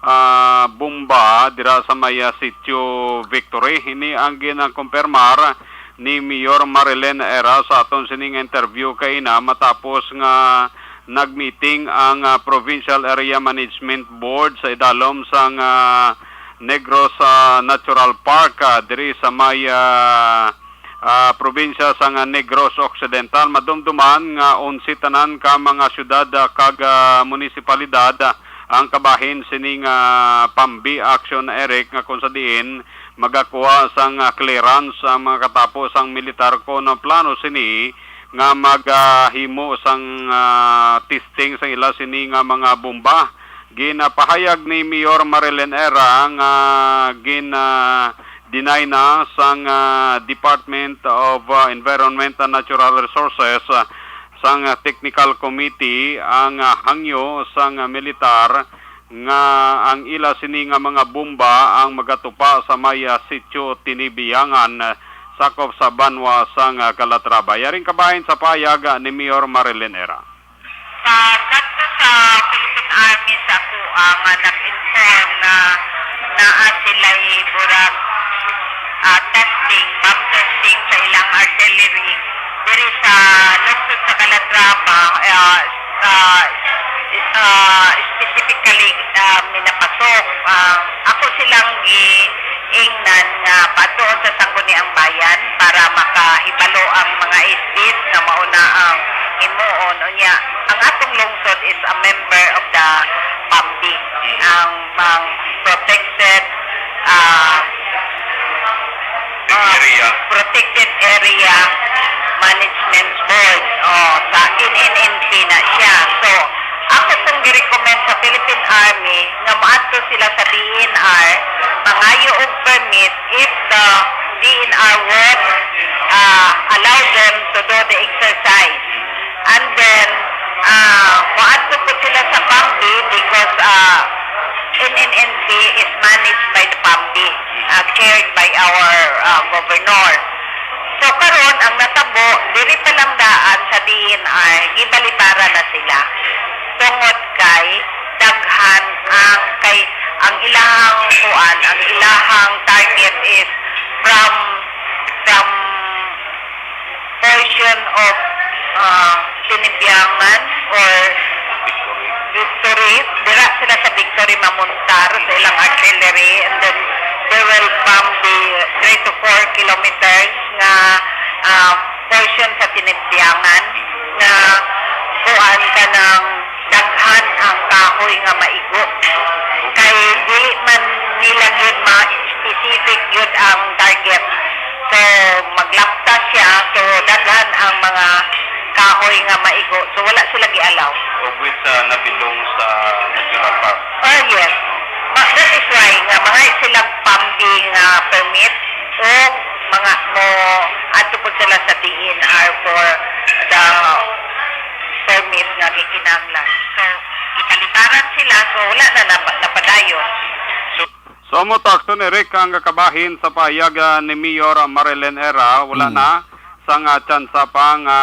ah, bomba dira sa may, ah, Sitio Victory. Ini ang ginakumpirmar ni Mayor Marilyn Era sa aton sini nga interview kaina, matapos nga nagmeeting ang, ah, Provincial Area Management Board sa idalom sang, ah, Negros, ah, Natural Park, ah, diri sa may, ah, ah, probinsya sang, ah, Negros Occidental. Madumduman nga onse tanan ka mga syudad, ah, kag, ah, munisipalidad, ah, ang kabahin sini nga Pambi Action, Eric, nga kung sa diin magakuha sang, ah, clearance ang mga katapo sang militar kon plano sini nga maghimo sang, ah, testing sang ila sini nga mga bomba. Ginapahayag ni Mayor Marilyn Era nga gin, ah, deny na sang, ah, Department of, ah, Environment and Natural Resources, ah, sang, ah, Technical Committee ang, ah, hangyo sang, ah, militar nga ang ila sini nga mga bomba ang magatupa sa may, ah, Sitio Tinibiangan, ah, sakop sa banwa sang, ah, Calatrava. Yaring kabahin sa pahayag, ah, ni Mayor Marilyn Era. Sa kadto sa Philippine Army sa akoa nga nag-inform na naa sila'y burag, ah, testing, bomb testing sa ilang artillery diri sa lungsod sa Calatrava, ah, ah, ah, specifically, ah, Minapasok. Ah, ako silang giingnan nga paadtoon sa Sangguniang Bayan para makahibalo ang mga S Ps nga mao na ang himuon. Unya, ang atong lungsod is a member of the Pambi, ang, ang protected, ah, ah, Area. Protected Area Management Board. Oh, sa N N N P na siya. So, ako pong gi-recommend sa Philippine Army nga moadto sila sa D N R, mangayo og permit if the D N R would, ah, allow them to do the exercise. And then, ah, moadto po sila sa Pambi because, ah, N N N P is managed by the Pambi, ah, chaired by our, ah, governor. So, karon ang natabo, diri pa lang daan sa D N R, gibalibaran na sila. Tungod kay daghan ang, kay ang ilahang kuan, ang ilahang target is from, from portion of, ah, Tinibiangan or Victory. Dira sila sa Victory mamuntar sa ilang artillery, and then they will bomb the three to four kilometers nga, ah, portion sa Tinibiangan nga kuan ka ng daghan ang kahoy nga maigo. Kay dili man nila gyud ma-specific gyud ang target. So, maglapta siya, so daghan ang mga kahoy nga maigo. So, wala sila gi-allow. Of which, ah, nabilong sa National Park. Oh, yes. Ma-, that is why nga mga sila Pambi nga permit o mga mo adto po sila sa D N R for the permit nga gikinahanglan. So, gibalibaran sila, so wala na nap-, napadayon. So, So, amo to, Aksyon Eric, ang kabahin sa pahayag, ah, ni Mayor, ah, Marilyn Era, wala Mm. na sang, ah, tsansa pa nga,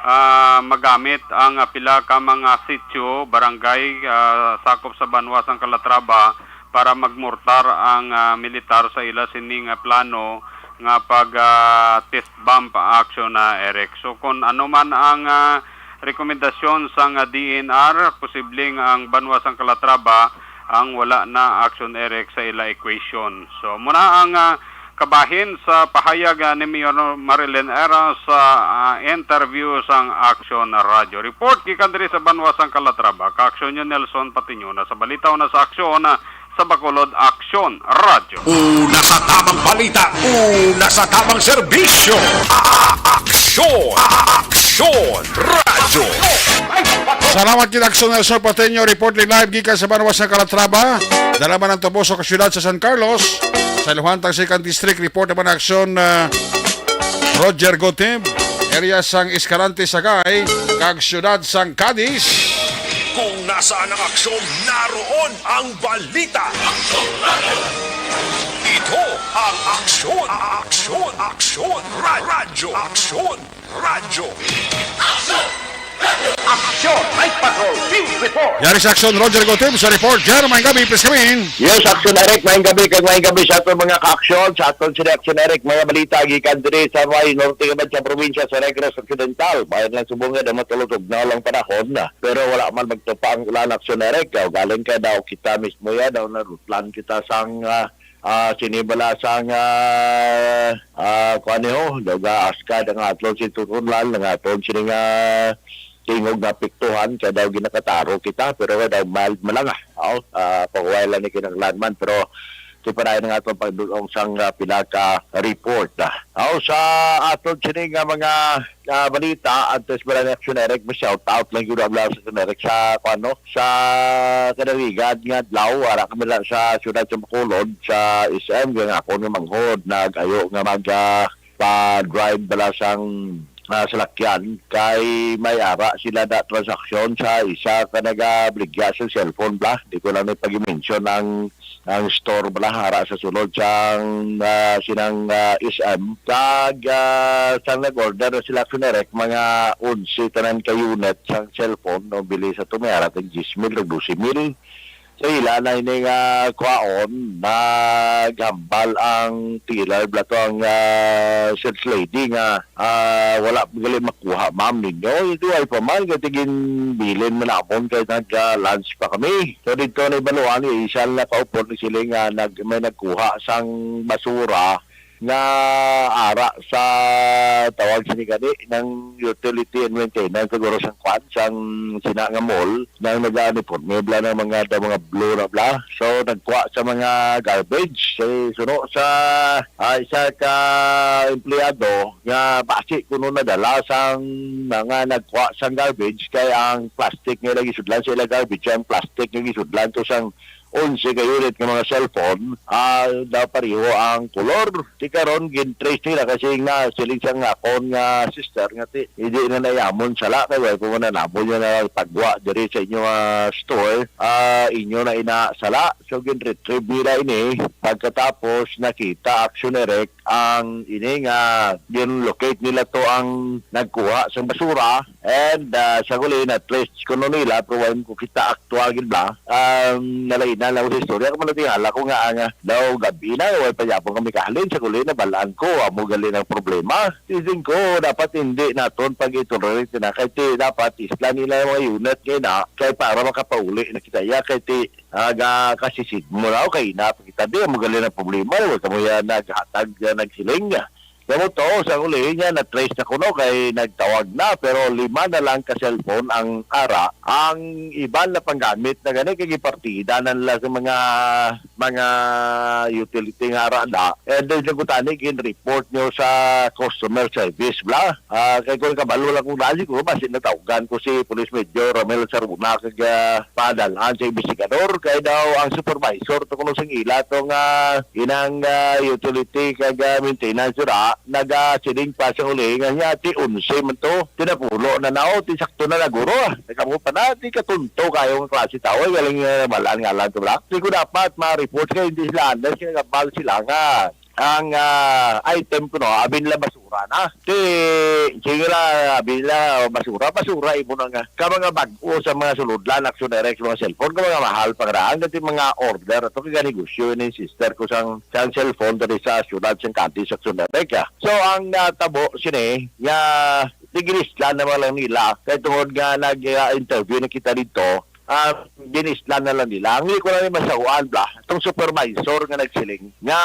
ah, magamit ang, ah, pila ka mga sitio, barangay, ah, sakop sa banwa sang Calatrava para magmortar ang, ah, militar sa ila sining, ah, plano nga pag, ah, test bomb action na, Eric. So, kung ano man ang, ah, rekomendasyon sang, ah, D N R, posibleng ang banwa sang Calatrava ang wala na, Aksyon Eric, sa ila equation. So, muna ang, ah, Kabahin sa pahayag, ah, ni Mayor Marilyn Era sa, ah, interview sang Aksyon Radyo. Report gikan diri sa banwa sang Calatrava, Kaaksyon ni Nelson Patiño. Sa balita una sa aksyon, ah, sa Bacolod, Aksyon Radyo. Una sa tamang balita, una sa tamang serbisyo. Aksyon! Aksyon Radyo! Salamat kid Aksyon Nelson Patiño. Report live gikan sa banwa sang Calatrava. Dala man ang tubos sa syudad sa San Carlos, sa Luhantang Second District. Report naman ang aksyon, ah, Roger Gotib, area sang Escalante, Sagay, kag siyudad sang Cadiz. Kung nasaan ang aksyon, naroon ang balita. Ito ang aksyon, aksyon, aksyon, ra- radyo, aksyon, radyo. Aksyon, Night Patrol, Field Report. Yari sa aksyon, Roger Gotib sa report. Jer, maayong gabi, please come in. Yes, Aksyon Eric, maayong gabi, kag maayong gabi sa aton mga kaaksyon, sa aton sini Aksyon Eric, mga balita gikan diri sa may norte nga sa probinsya sa Negros Occidental. Bayan lang subong nga matulog na lang panahon na. Pero wala man magtupa ang ulan, Aksyon Eric. Galing kay daw kita mismo ya, daw narutlan kita sang, ah, ah, sini bala sang, ah, ah, kuan ni ho, daw ga askad ang aton si tutunlan, ang aton sini nga tingog nga apektuhan, kay daw ginakataro kita, pero kay daw mild man lang, ah. Oh, ah, pahuway lang ni kinahanglan man, pero ti pa dayon ang aton pagdulong sang, ah, pila ka report, ah. Oh, sa aton sini nga mga, ah, balita, antes ba lang ni Aksyon Eric, may shout out lang gyud ang sa Aksyon Eric sa, kuan, no, sa kadaligan nga adlaw, ara kami lang sa siyudad sa Bacolod, sa S M, nga ako nga manghod, nag-ayo nga mag, ah, pa-drive bala sang, ah, salakyan, kay may ara sila na transaksyon sa isa ka nagabaligya sa cellphone bala. Di ko lang ni pag-mention ang, ang store bala, ara sa sulod sang, ah, sinang, ah, S M. Kag, ah, sang nag-order na sila, Aksyon Eric, mga onse tanan ka unit sang cellphone, no, bili sa to, may ara tag diyes mil o dose mil. Sa ila na ini nga kwaon, naghambal ang teller bala to, ang, ah, sales lady nga, ah, wala pa gali makuha, ma'am, ninyo. Ito ay pa man, kay ginbilin man namon kay nag, ah, lunch pa kami. So, dito na ibaluan, yung isa na kaupod ni sila nga nag-, may nagkuha sang basura nga ara sa tawag sini gani ng utility and maintenance siguro sang kwan, sang sina nga mall, nang nag-uniforme bala ng mga, da, mga blue na bala. So, nagkuha sa mga garbage. Sa suno sa, ah, isa ka empleyado nga basi kuno nadala sang mga nagkuha sang garbage kay ang plastic nga ila gisudlan sa ila garbage, ang plastic nga gisudlan to sang onse ka unit nga mga cellphone, ah, daw pareho ang kolor. Ti karon, gin-trace nila kasi nga siling sang akon nga sister nga ti, hindi na nayamon sala kay wala po na namo niya na pagwa diri sa inyo, ah, store. Ah, inyo na ina sala. So, gin-retrieve nila ini. Pagkatapos, nakita Action Direct ang ini nga gin-locate nila to ang nagkuha sang basura. And, ah, sa huli, na-trace kuno nila, pero wala ko kita aktual gid ba? Um, nalainan lang sa istorya. Kung tingala ko nga, nga daw gabi na, wala pa gyapon kami kahalin. Sa huli, nabalaan ko, amo gali ng problema. Thinking ko, dapat hindi naton pag-itolerate na. Kay ti, dapat isla nila yung mga unit kay na, kay para makapauli na kita. Ya, kay ti, aga, kasisid mo na, okay na, kita di, amo gali ng problema. Wala mo yan, naghatag, nagsiling niya. Kamo to, sa uli niya, na-trace na kuno kay nagtawag na, pero lima na lang ka cellphone ang ara. Ang iban na panggamit na gani kay gipartida na nila sa mga, mga utility nga ara na. And then, yung kutani, gin-report nyo sa customer service, bla? Ah, kay kung kabalo lang kung nali ko, basi natawgan ko si Police Major Ramel Saruna kag, ah, padalan sa investigador kay daw ang supervisor to kuno sing ila to nga inang, ah, utility kag, ah, maintenance ra nagasiling pa sa uli nga niya ti onse man to, tinapulo na nao, ti sakto na naguro. Kamo pa na, ti katunto kayo nga klase tao, eh, galing, eh, malaan nga lang to lang. Di ko dapat ma-report kay hindi sila honest, kinagabal sila nga ang, ah, item ko, no, abin la basura na. Ti, sige la, abin la basura, basura imo na nga. Ka mga bag-o sa mga sulodlan, Action Direct, mga cellphone, ka mga mahal pa nga daan, kati mga order, ato kay negosyo ni sister ko sang, sang cellphone diri sa syudad sang Cadiz, Action Direct, ah. So, ang natabo sini, nga tigrislan naman lang nila, kay tungod nga nag-, ah, interview na kita dito, ah, ginislan na lang nila. Ang liko lang ni masahuan bla, itong supervisor nga nagsiling nga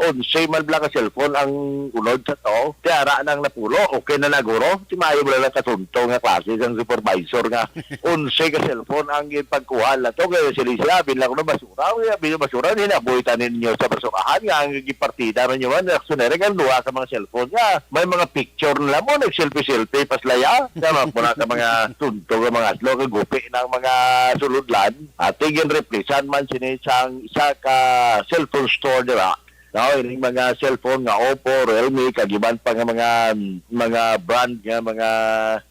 onse man bla ka cellphone ang unod sa to, tiara nang napulo, okay na naguro. Ti maayo bla lang kasunto nga klase sang supervisor nga onse ka cellphone ang ginpagkuha na to. Kaya sila siya, bin lang ko na basura, kaya bin basura, hinaboy tanin nyo sa basurahan nga ang gipartida ninyo man, reaksyon na rin ang duha ka mga cellphone nga may mga picture nila mo, nag-selfie-selfie, paslaya. Tama po na ka mga tunto, ka mga aslo, kagupi ng mga suludlan. At tigin replisan man sini sang isa ka cellphone store, di ba? No, ining mga cellphone nga Oppo, Realme, kag iban pa nga mga mga brand nga mga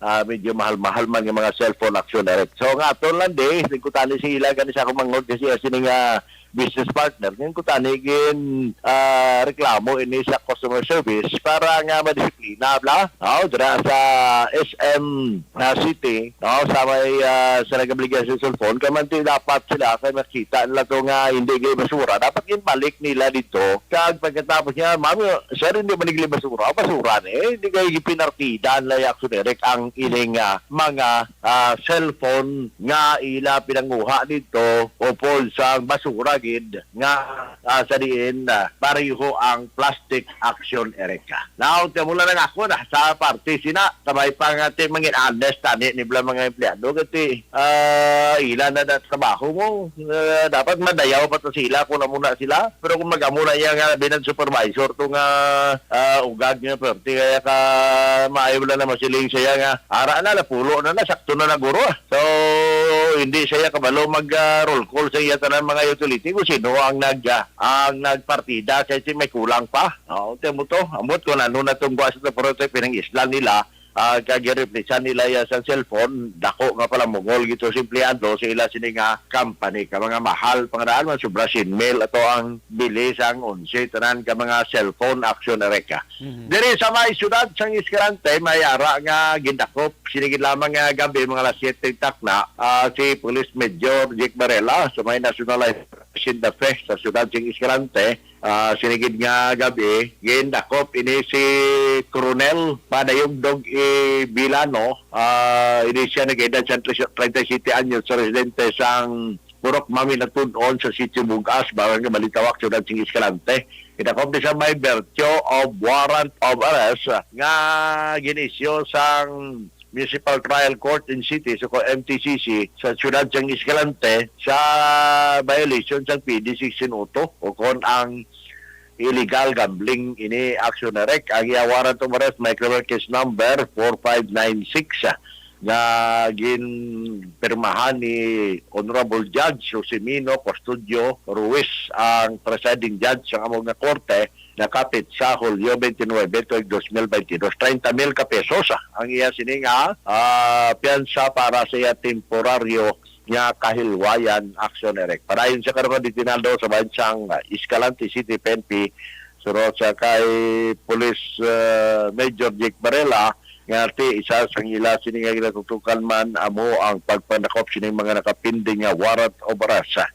ah, medyo mahal-mahal man nga mga cellphone, Action Direct. So nga aton lang di, nagkutani si ila gani sa akong mangod kasi sini nga business partner, nga kutani gin ah, reklamo ini sa customer service para nga madisiplina bla. Oh, dira sa S M ah, City, no, sa may ah, sa nagabligay sa cellphone, kay man ti dapat sila kay makita nila to nga hindi gay basura, dapat ginbalik nila dito. Kag pagkatapos niya, ma'am, sir, hindi man nagli basura, basura ni, hindi kayo gipinartida nila yung Action Direct ang ining ah, mga ah, cellphone nga ila pinanguha dito o sa basura gid nga ah, sa diin ah, pareho ang plastic Action Direct. Now, tiyan mo lang ako na sa parte sina, kamay pa nga ti mangin honest tani ni bla mga empleyado kati ah, ila na na trabaho mo. Ah, dapat madayaw pa to sila kung amo na sila. Pero kung mag-amo na iya nga binag supervisor to nga ah, ugag nga perte kaya ka maayo wala na masiling siya nga ara na, napulo na na, sakto na na guro. So hindi siya kabalo mag ah, roll call sa iya tanan mga utility kung sino ang nag ah, ang nagpartida kay si may kulang pa. Oh, tiyan mo to. Amot kung ano na tong guwa sa to, pero ito pinang isla nila ah, kag gireplisan nila iya sa cellphone, dako nga pala mungol gito si empleyado sa ila sini nga company ka mga mahal pangadaan man sobra sin mil ato ang bili sang onse tanan ka mga cellphone Action Direct. Mhm. Diri sa may syudad sang Escalante may ara nga gindakop sini gid lamang nga gabi mga alas siyete takna ah, si Police Major Jake Barela sa may National Highway Operation Dafe sa syudad sang Escalante. Ah, sinigid nga gabi, gindakop ini si Coronel Padayugdog E. Vilano. Ah, ini siya nag-edad sa treinta y siete anyos, sa residente sang Purok Maminatudon sa Sitio Bugas, Barangay Malitawak, Syudad sing Escalante. Gindakop ni sa may virtue of warrant of arrest nga ginisyo sang Municipal Trial Court in City, so ko M T C C, sa siyudad sang Escalante sa violation sang P D sixteen oh two, o kon ang illegal gambling ini Action Direct. Ang iya warrant of arrest may criminal case number four five nine six, ah, nga ginpirmahan ni Honorable Judge Josemino Custodio Ruiz, ang presiding judge sang amo nga korte, nakapit sa Hulyo twenty-nine, tuig dos mil twenty-two, treinta mil ka pesos, ah, ang iya sini nga, ah, piyansa para sa iya temporaryo nga kahilwayan Action Direct. Padayon sa karon nga detenado sa bahin sang, ah, Escalante City P N P, sunod sa kay Police, ah, Major Jake Varela, nga ti isa sang ila sini nga ginatutukan man amo ang pagpandakop sining mga nakapinding nga warrant of arrest, ah,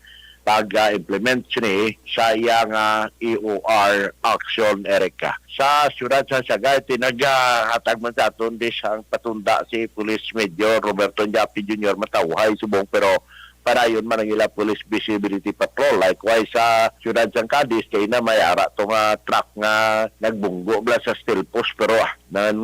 pag-implement sini sa iya nga E O R Action Direct. Sa siyudad sa Sagay, tinagahatag man sa aton dis ang patunda si Police Major Roberto Ndiapi Junior Matawhay subong, pero padayon man ang ila Police Visibility Patrol. Likewise, sa siyudad sang Cadiz, kay na may ara to nga truck nga nagbunggo bala sa steel post, pero ah, nan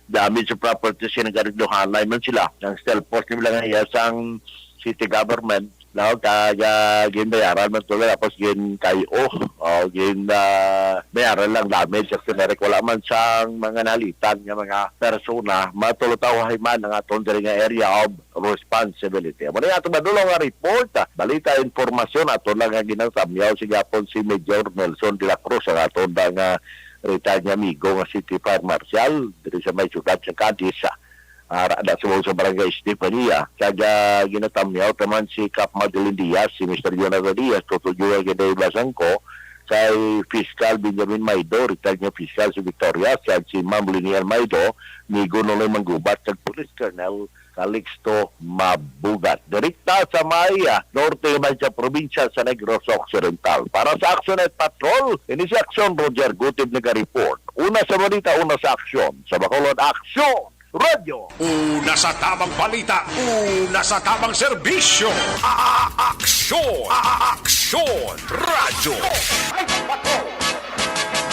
damage sa property sila, nagaduhanay man sila. Ang steel post nila nga iya sang city government, no, kag ah, ginbayaran man to, tapos gin K O, o gin ah, bayaran lang damage sa generic. Wala man sang mga nalitan nga mga persona, matulutaw man ang aton diri nga area of responsibility. Amo ni ato madulong nga report, ah, balita, impormasyon, ato lang nga ginatamyaw sa gihapon si Major Nelson de la Cruz, ang aton da nga retired nga amigo nga City Fire Marshal diri sa may siyudad sa Cadiz, ah, ara na subong sa Barangay Estefania. Kag ah, ginatamyaw taman si Cap Madeline Diaz, si Mister Jonathan Diaz, Toto Joel Gede Blasangco, kay Fiscal Benjamin Maido, retired nga fiscal sa Victoria, kag si Ma'am Linian Maido, ni Gunulay Manggubat, kag Police Colonel Calixto Mabugat. Direkta sa may ah, norte man sa probinsya sa Negros Occidental. Para sa Action at Patrol, ini si Action Roger Gutib naga-report. Una sa balita, una sa aksyon. Sa Bacolod, aksyon! Radyo. Una sa tamang balita, una sa tamang serbisyo. A-, a-, aksyon, a-, a-, aksyon, radyo.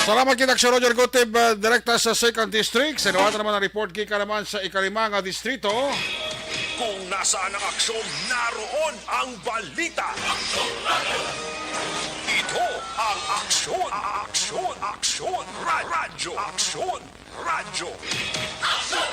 Salamat kita, Aksyon Roger Gutib, uh, direkta sa Second District. Sa naman ang report, gikan naman sa ikalima nga distrito. Kung nasaan ang aksyon, naroon ang balita. Ito ang aksyon, a-, aksyon, aksyon, ra-, radyo, aksyon. Radyo. Aksyon!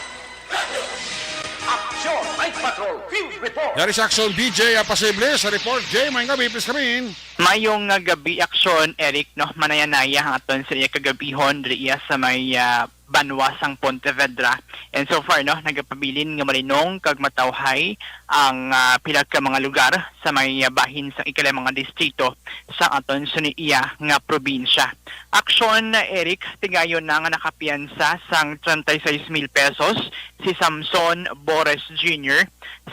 Aksyon! Night Patrol Field Report! Yari sa Aksyon, B J, ang pasible sa report. Jay, may gabi, please come in. Mayong nga gabi, Aksyon, Eric, no? Manaya-naya ang aton sa iya kagabihon, diri iya sa may, ah, banwa sang Pontevedra. And so far, no, nagapabilin nga malinong kag matawhay ang, ah, pila ka mga lugar sa may, ah, bahin sang ikalima nga distrito sa aton sini iya nga probinsya. Aksyon, Eric, tigayon na nga nakapiyansa sang treinta y seis mil pesos si Samson Bores Junior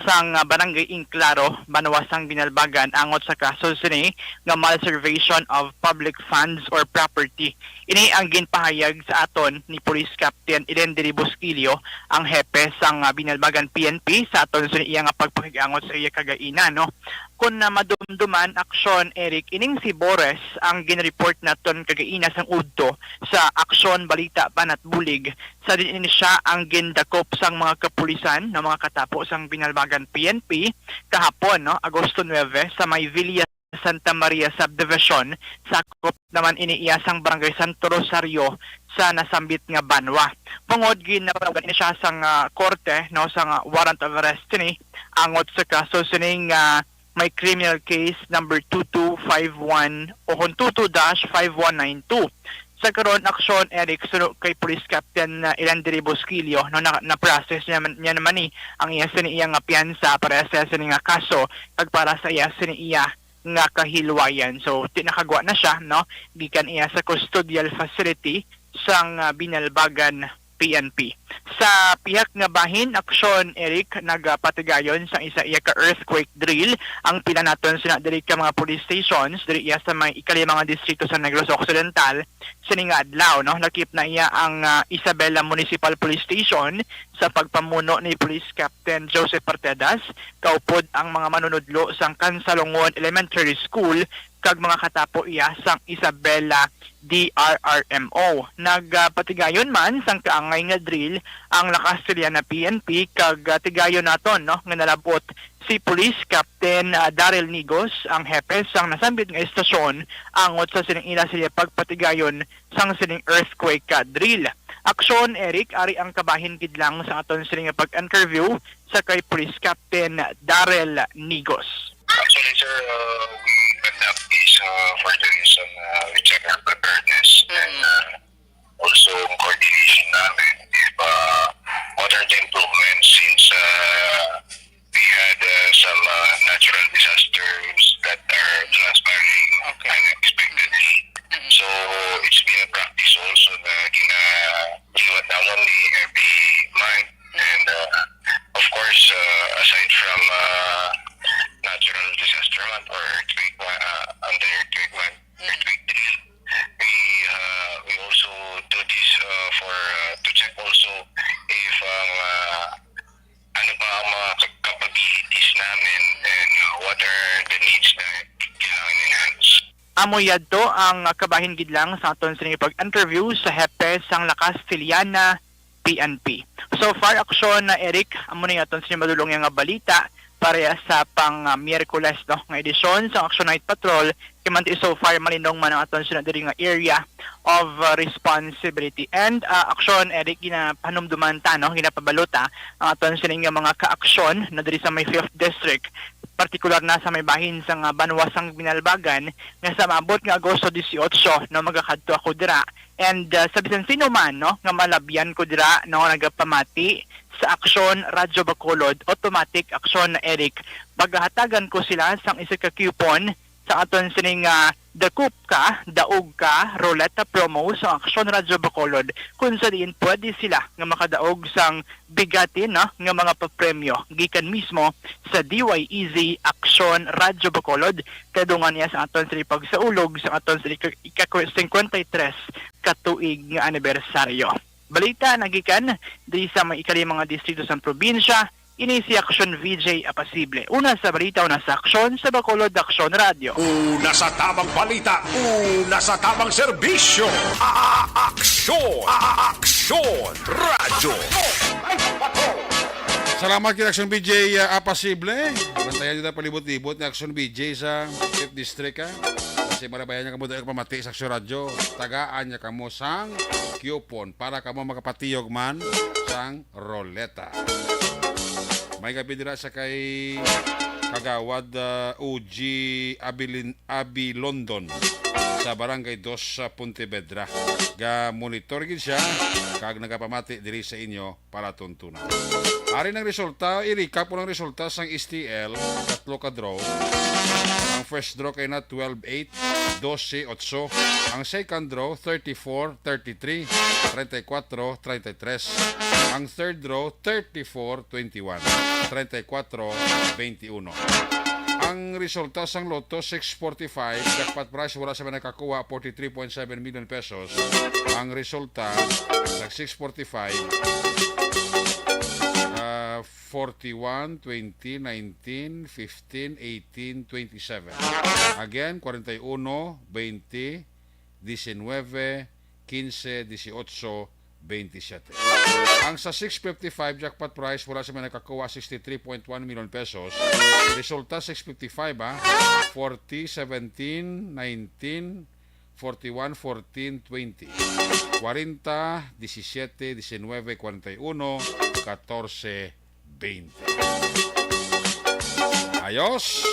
sang, ah, Barangay Inclaro, banwa sang Binalbagan, angot sa kaso sini nga malservation of public funds or property. Ini ang ginpahayag sa aton ni Police Captain Eden Diri Busquillo, ang hepe sang, ah, Binalbagan P N P, sa aton sini iya nga pagpakig-angot sa iya kagaina, no? Kon na madumduman, Aksyon, Eric, ining si Bores ang ginreport naton kagaina sang udto sa Aksyon Balita Banat Bulig, sa diin siya ang gindakop sang mga kapulisan, no, mga katapo sang Binalbagan P N P kahapon, no, Agosto nuebe, sa may Villa Santa Maria Subdivision, sakop naman ini iya sang Barangay Santo Rosario sa nasambit nga banwa. Bangod ginapanawagan ini siya sang, ah, korte, no, sang, ah, warrant of arrest sini angot sa kaso sining, ah, may criminal case number two two five one o kon two two dash five one nine two. Sa karon, Aksyon, Eric, suno kay Police Captain, ah, Ilandri Bosquillo, no, na, na-process niya, man- niya naman ni ang iya sini iya nga piyansa para sa sini nga kaso kag para sa iya sini iya nga kahilwayan. So, ti nakagwa na siya, no, gikan iya sa custodial facility sang, ah, Binalbagan P N P. Sa pihak nga bahin, Aksyon, Eric, nagapatigayon sang isa iya ka earthquake drill ang pila naton sina diri ka mga police stations diri iya sa may ikalima nga distrito sa Negros Occidental sini nga adlaw, no. Lakip na iya ang, ah, Isabela Municipal Police Station sa pagpamuno ni Police Captain Joseph Partedas, kaupod ang mga manunudlo sang Kansalongon Elementary School kag mga katapo iya sang Isabela D R R M O. Nagapatigayon man sang kaangay nga drill ang La Castellana P N P kag, ah, tigayon naton, no, nga nalab-ot si Police Captain, ah, Daryl Nigos, ang hepe sang nasambit nga estasyon, angot sa sining ila sila pagpatigayon sang sining earthquake, ah, drill. Aksyon, Eric, ari ang kabahin gid lang sa aton sining pag-interview sa kay Police Captain Daryl Nigos. Actually, sir, uh, we conduct this, uh, for the reason, uh, we check our preparedness and, uh, also ang coordination namin if, uh, what are the improvements since, uh, we had, uh, some, uh, natural disasters that are transpiring Okay. unexpectedly. Mm-mm. So, it's been a practice also na ginaliwat namon ni every month. And, uh, of course, uh, aside from, uh, natural disaster month or earthquake month, uh, under earthquake month, Mm. earthquake drill, we, uh, we also do this, uh, for, uh, to check also if ang, uh, ano pa ang mga kap-, capabilities namin and, uh, what are the needs na kailangan enhance. Amo yadto ang kabahin gid lang sa aton sini pag-interview sa hepe sang La Castellana P N P. So far, Aksyon, na Eric, amo na yung aton sini madulong nga balita para sa pang, ah, Miyerkules, no, nga edisyon sa Aksyon Night Patrol. Kay man ti so far, malinong man ang aton sina diri nga area of, uh, responsibility. And, uh, Aksyon, Eric, ginapanumduman ta, no, ginapabalota ang aton sini nga mga kaaksyon na diri sa may fifth District, partikular na sa may bahin sa nga banwa sang Binalbagan, nga sa maabot nga Agosto dieciocho, no, magakadto ako dira. And, uh, sa bisan sino man, no, nga malabyan ko dira, no, nagapamati sa Aksyon Radyo Bacolod, automatic, Aksyon, Eric, pagahatagan ko sila sang isa ka coupon sa aton sining, ah, Dakup Ka, Daog Ka, Roleta promo sa Aksyon Radyo Bacolod, kung sa diin pwede sila nga makadaog sang bigatin, no, nga mga papremyo gikan mismo sa D Y E Z Aksyon Radyo Bacolod, kadungan niya sa aton sa pagsaulog sa aton sa ika-, ika-, cincuenta y tres ka tuig nga anibersaryo. Balita nagikan diri sa mga ikalimang mga distrito sang probinsya, ini si Aksyon V J Apasible. Una sa balita, una sa aksyon, sa Bacolod Aksyon Radyo. Una sa tamang balita, una sa tamang serbisyo. A-, a-, aksyon, a-, a-, aksyon, radyo. Salamat kay Aksyon V J, uh, Apasible. Bantayan niyo na palibot-libot ni Aksyon V J sa Fifth District, ha. Kasi marabayan niya kamo dahil pamati sa Aksyon Radyo. Tagaan niya kamo sang coupon para kamo makapatiyog man sang roleta. May gabi dira sa kay Kagawad, uh, O G Abilin-, Abilondon sa Barangay Dos sa Pontevedra. Ga-monitor gid siya kag nagapamati diri sa inyo palatuntunan. Ari nang resulta, i-recap ko ang resulta sang S T L, tatlo ka draw. Ang first draw kay na twelve eight, dose otso. Ang second draw, thirty-four thirty-three, treinta y cuatro treinta y tres. Ang third draw, thirty-four twenty-one, treinta y cuatro veintiuno. Ang resulta sang Lotto six forty-five, jackpot prize, wala sa may nakakuha, forty-three point seven million pesos. Ang resulta sa six forty-five, ah, forty-one, twenty, nineteen, fifteen, eighteen, twenty-seven. Again, forty-one, twenty, nineteen, fifteen, eighteen, twenty-seven. Ang sa six fifty-five jackpot prize, wala sa may nakakuha, sixty-three point one million pesos. Resulta, six fifty-five, ha? Forty, seventeen, nineteen, forty-one, fourteen, twenty, kwarenta, disisiete, disinwebe, kwarenta y uno, katorse, bente. Ayos.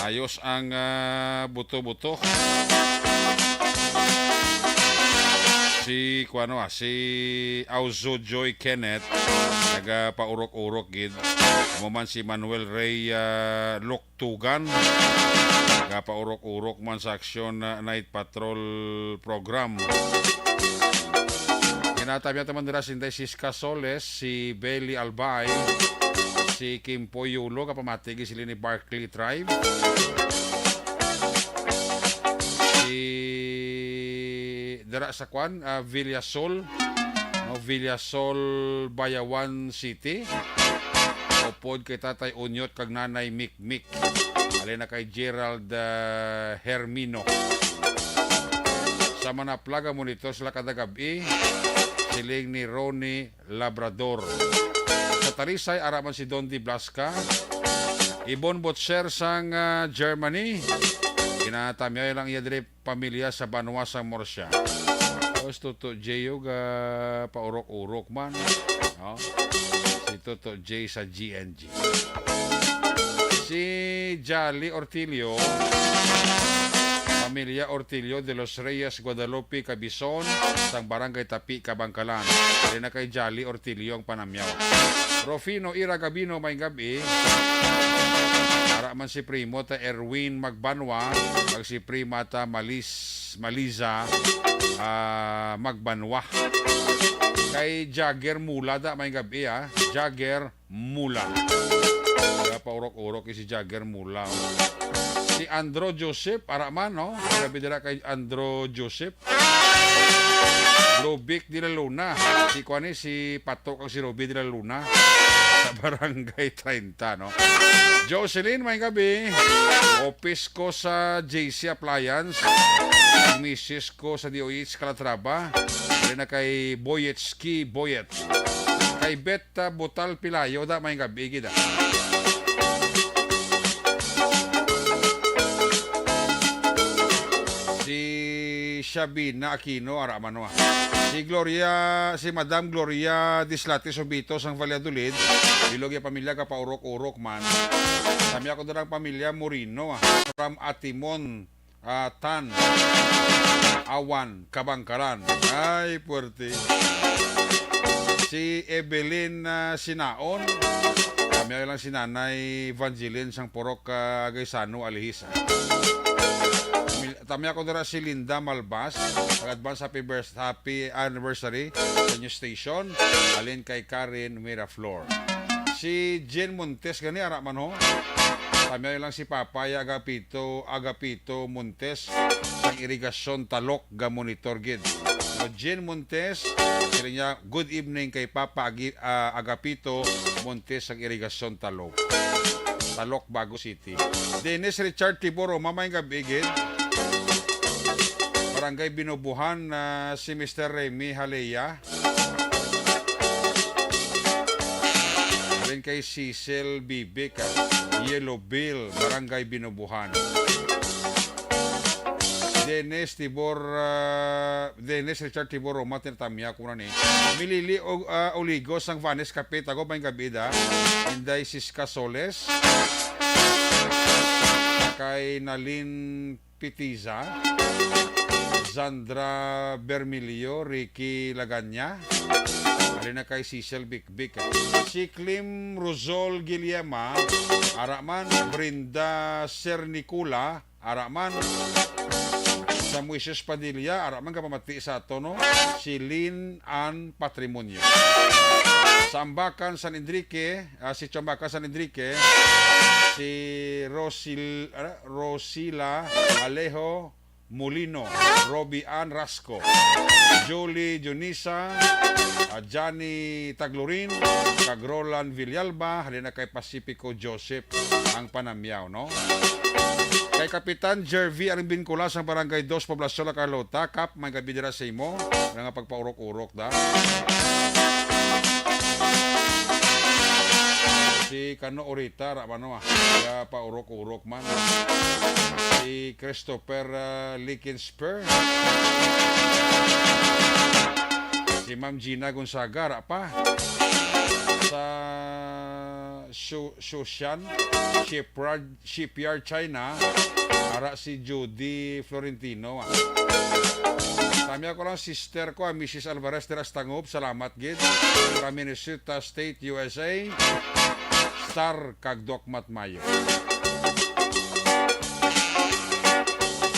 Ayos ang, ah, buto-buto. Si, kuano, ah, si Auzo Joy Kenneth, nagapaurok-urok gid. Amo man si Manuel Rey, ah, Lok Tugan. Gapaurok-urok man sa Aksyon, uh, Night Patrol Program. Ginatapyat naman nila si Inday Siska Soles, si Belly Albay, si Kimpoy Yulo, kapamati gid sila ni Barkley Tribe. Si dira sa kwan, ah, Villasol, no, Villasol, Bayawan City. Upod kay Tatay Unyot kag Nanay Mikmik. Halin na kay Gerald, ah, Hermino. Sa Manaplag, monitor sila kada gab-i. Siling ni Ronnie Labrador. Sa Talisay, ara man si Don Di Blasca. Ibon Butcher sang, ah, Germany. Ginatamyay lang iya diri pamilya sa banwa sang Murcia. Tapos Toto J, ga paurok-urok man. No? Si Toto J sa G N G. Si Jolly Ortilio, pamilya Ortilio de los Reyes Guadalupe Cabison, sang Barangay Tapi, Kabangkalan. Diri na kay Jolly Ortilio ang panamyaw. Rufino Ira Gabino, may gabi. Ara man si Primo ta Erwin Magbanwa, kag si Prima ta Malis, Maliza, ah, Magbanwa. Kay Jagger Mula da, may gabi, ah. Jagger Mula. Kaya paurok-urok si Jagger Mula, oh. Si Andro Joseph, ara man, no? Grabe dira kay Andro Joseph. Lubic de la Luna. Si kuan ni, si Pato kag si Ruby de la Luna. Sa Barangay treinta, no? Jocelyn, may gabi. Office ko sa J C Appliance. Ang misis ko sa D O H Calatrava. Diri na kay Boyetski Boyet. Kay Beta Butal Pilayo da, may gabi gid, ah. Si Shabina Aquino, ara man, wa. Si Gloria, si Madam Gloria Dislate Subito sang Valladolid, bilog ya pamilya ka paurok-urok man. Kami ako dalang pamilya Moreno, ah, from Atimon, ah, Tan, Awan, Kabangkalan. Ay, puwerte. Si Evelyn, ah, Sinaon. Kami lang si Nanay Evangeline sang Purok, ah, Gaisano, Alihis, ah. Mil-, tami ako dira si Linda Malbas. Advance happy birth-, happy anniversary sa new station. Alin kay Karen Miraflor. Si Jen Montes gani, ara man ho. Kami lang si Papa ya Agapito, Agapito Montes, sang irigasyon Talok, ga-monitor gid. O, Jean Montes, sila niya, "Good evening kay Papa Agi-, ah, Agapito Montes sa Irigasyon, Talok." Talok, Bago City. Dennis Richard Tiboro, mamayng gabi gid. Barangay Binubuhan, ah, si Mister Remy Halea. Halin kay Cecil Bibic, ah, Yellow Bill, Barangay Binubuhan. Dennis Tibor, ah, Dennis Richard Tibor Roma, tinatamya ko na ni. Milili og, ah, Oligo, sang Vanes Cafe, Tago, maayng gabi da. Inday Siska Soles. Kay Nalin Pitiza, Zandra Bermilio, Ricky Laganya, halin na kay Cecil Bikbik. Si Clim Rosol Guillema, ara man, Brenda Sernicula, ara man, sa Moises Padilla, ara man, kapamati sa ato, no? Si Lynn Ann Patrimonio. Sa Ambacan, San Enrique, ah, si Chambaca San Enrique, si Rosil-, ah, Rosila Alejo Molino, Robbie Ann Rasco, Julie Junisa, ah, Johnny Taglurin, kag Roland Villalba, halin na kay Pacifico Joseph ang panamyaw, no? Kay Kapitan Jervy Arbincula sang Barangay Dos, Poblacion, La Carlota, Kap, maayng gabi dira sa imo. Nga pagpaurok-urok da. Si Kano Orita, ra man, ah. Kaya paurok-urok man. Si Christopher, ah, Lickensper. Si Ma'am Gina Gonzaga, ra pa. Sa Shu-, Shushan Shipyard, Shipyard, China, ara si Judy Florentino, ah. Tamya ko lang, sister ko, ah, Missus Alvarez, dira sa Tangub. Salamat gid. Sa Minnesota State, U S A. Star kag Doc Matmayo.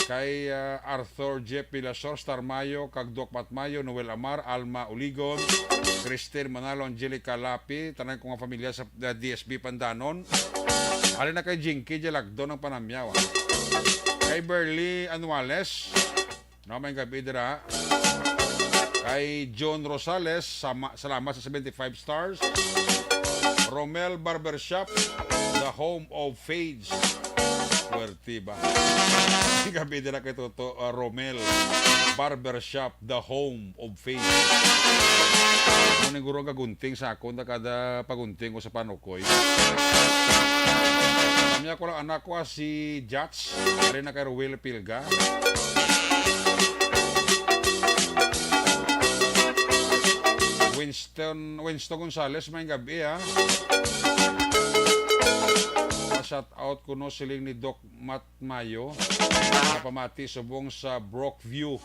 Kay, ah, Arthur Jeff Villasor, Star Mayo, kag Doc Matmayo, Noel Amar, Alma Uligon, Christine Manalo, Angelica Lapi, tanan ko nga pamilya sa, ah, D S B Pandanon. Halin na kay Jinky Jalagdon ang panamyaw, ah. Kay Berly Anuales, no, maayng gabi dira. Kay John Rosales, sama-, salamat sa seventy-five stars. Romel Barbershop, the home of fades. Puwerte ba? Maayng gabi dira kay Toto, ah, Romel Barbershop, the home of fades. Ano ning guro gagunting sa akon, na kada pagunting ko sa panukoy. Kami ako lang anak ko, ah, si Jats, ari na kay Ruel Pilga. Winston, Winston Gonzales, maayng gabi, ha. Pa-shout out kuno siling ni Doc Matt Mayo. Napamati subong sa Brookview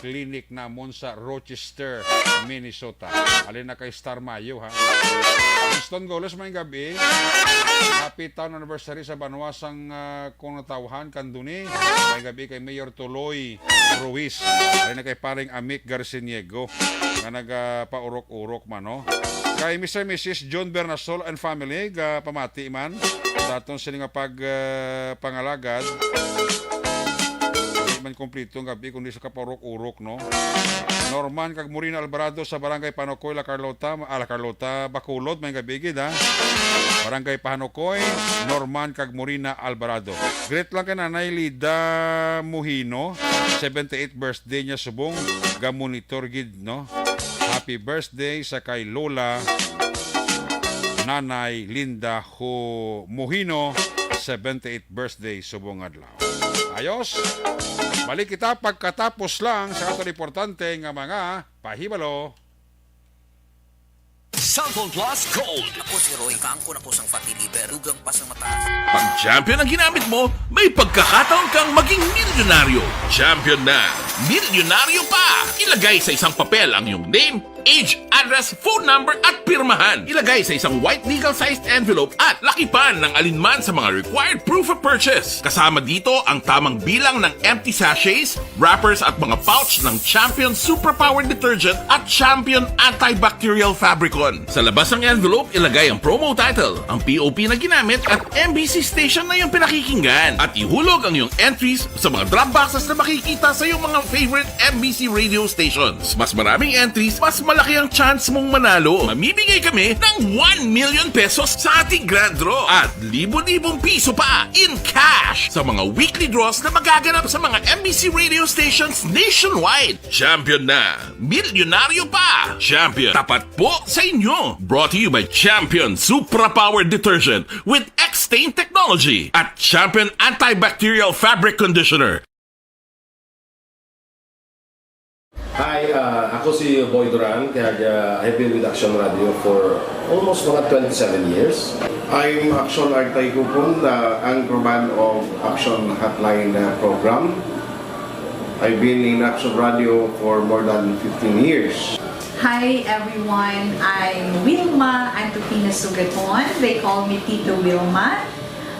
Clinic namon sa Rochester, Minnesota. Alin na kay Star Mayo, ha? Winston Goles, maayng gabi. Happy town anniversary sa banwa sang, ah, kong natawhan, Candoni. Maayng gabi kay Mayor Tuloy Ruiz. Alin na kay paring Amic Garciniego nga nagapaurok-urok man, no? Kay Mister Missus John Bernasol and family, ga pamati man. Daton sila nga pag, ah, pangalagad. Di man kompleto ang gabi, kundi sa kapaurok-urok, no? Norman kag Morina Alvarado sa Barangay Panocoy, La Carlota, ah, La Carlota, Bacolod, maayng gabi gid, ha? Barangay Panocoy, Norman kag Morina Alvarado. Greet lang kay Nanay Lida Muhino, seventy-eight birthday niya subong, ga-monitor gid, no? Happy birthday sa kay Lola Nanay Linda Ho Muhino, seventy-eight birthday subong adlaw. Ayos, balik kita pagkatapos lang sa aton importante nga mga pahibalo. Cellphone Plus Gold. Ako si Roy. Kaangkon ako sang fatty liver. Dugang pa sang mataas. Pag champion ang ginamit mo, may pagkakataon kang maging milyonaryo. Champion na, milyonaryo pa! Ilagay sa isang papel ang iyong name, age, address, phone number, at pirmahan. Ilagay sa isang white legal-sized envelope at lakipan ng alinman sa mga required proof of purchase. Kasama dito ang tamang bilang ng empty sachets, wrappers, at mga pouch ng Champion Superpower Detergent at Champion Antibacterial Fabricon. Sa labas ng envelope, ilagay ang promo title, ang P O P na ginamit, at M B C station na iyong pinakikinggan. At ihulog ang iyong entries sa mga drop boxes na makikita sa iyong mga favorite M B C radio stations. Mas maraming entries, mas malaki ang chance mong manalo. Mamimigay kami ng one million pesos sa ating grand draw at libo-libong piso pa in cash sa mga weekly draws na magaganap sa mga M B C radio stations nationwide. Champion na! Milyonaryo pa! Champion, tapat po sa inyo! Brought to you by Champion Supra Power Detergent with X-Stain Technology at Champion Antibacterial Fabric Conditioner. Hi, uh, ako si Boy Duran, kag uh, I've been with Action Radio for almost mga twenty-seven years. I'm Action Artay Kupon, the anchorman of Action Hotline uh, program. I've been in Action Radio for more than fifteen years. Hi everyone, I'm Wilma Antupina Sugaton. They call me Tito Wilma.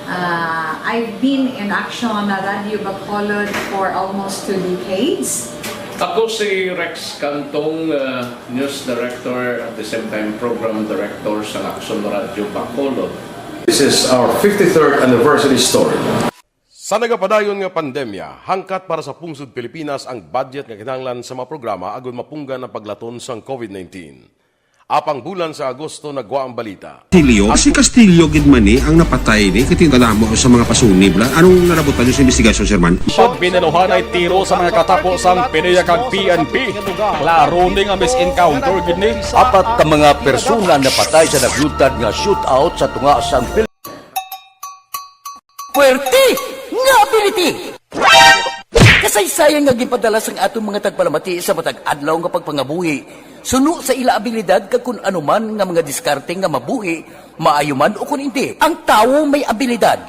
Uh, I've been in Action Radio Bacolod for almost two decades. Ako si Rex Cantong, uh, News Director at the same time Program Director sa Action Radio Bacolod. This is our fifty-third anniversary story. Sa nagapadayon nga pandemya, hangkat para sa pungsod Pilipinas ang budget nga kinahanglan sa mga programa agud mapunggan ang paglaton sang COVID nineteen. Apang bulan sa Agosto nagwa ang balita. Castillo, si Castillo gid man ni ang napatay ni, kay kadamo sa mga pasunib la. Anong nalabutan niyo sa investigasyon, Sir Man? Pag binaluhanay tiro sa mga katapo sang PDEA kag P N P, klaro ni nga mis-encounter gid ni. Apat ka mga persona napatay sa naglutad nga shootout sa tunga sang Pil- Puwerte nga ability! Kasaysayan nga ginpadala sang aton mga tagpalamati sa matag adlaw nga pagpangabuhi suno sa ila abilidad kag kun ano man nga mga diskarte nga mabuhi, maayo man o kun indi. Ang tawo may abilidad.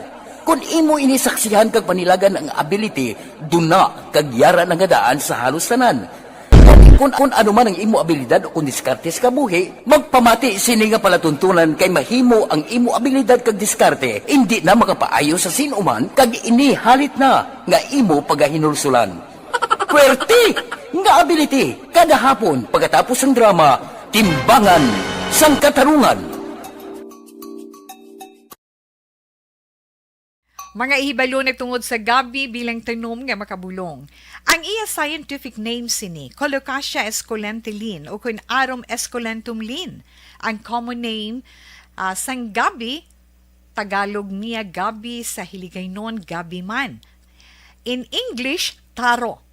Kun imo ini saksihan kag panilagan ang ability, duna kag yara na nga daan sa halos tanan. Kun, kun ano man ang imo abilidad o kun diskarte sa kabuhi, magpamati sini nga palatuntunan kay mahimo ang imo abilidad kag diskarte indi na makapaayo sa sin-o man kag ini halit na nga imo pagahinulsulan. Puwerte nga ability kada hapon pagkatapos sang drama Timbangan sang Katarungan. Mga ihibalo na tungod sa gabi bilang tanom nga makabulong. Ang iya scientific name sini, Colocasia esculenta Lin, ukon Arum esculentum Lin. Ang common name, ah, sang gabi, Tagalog niya gabi, sa Hiligaynon gabi man. In English, taro.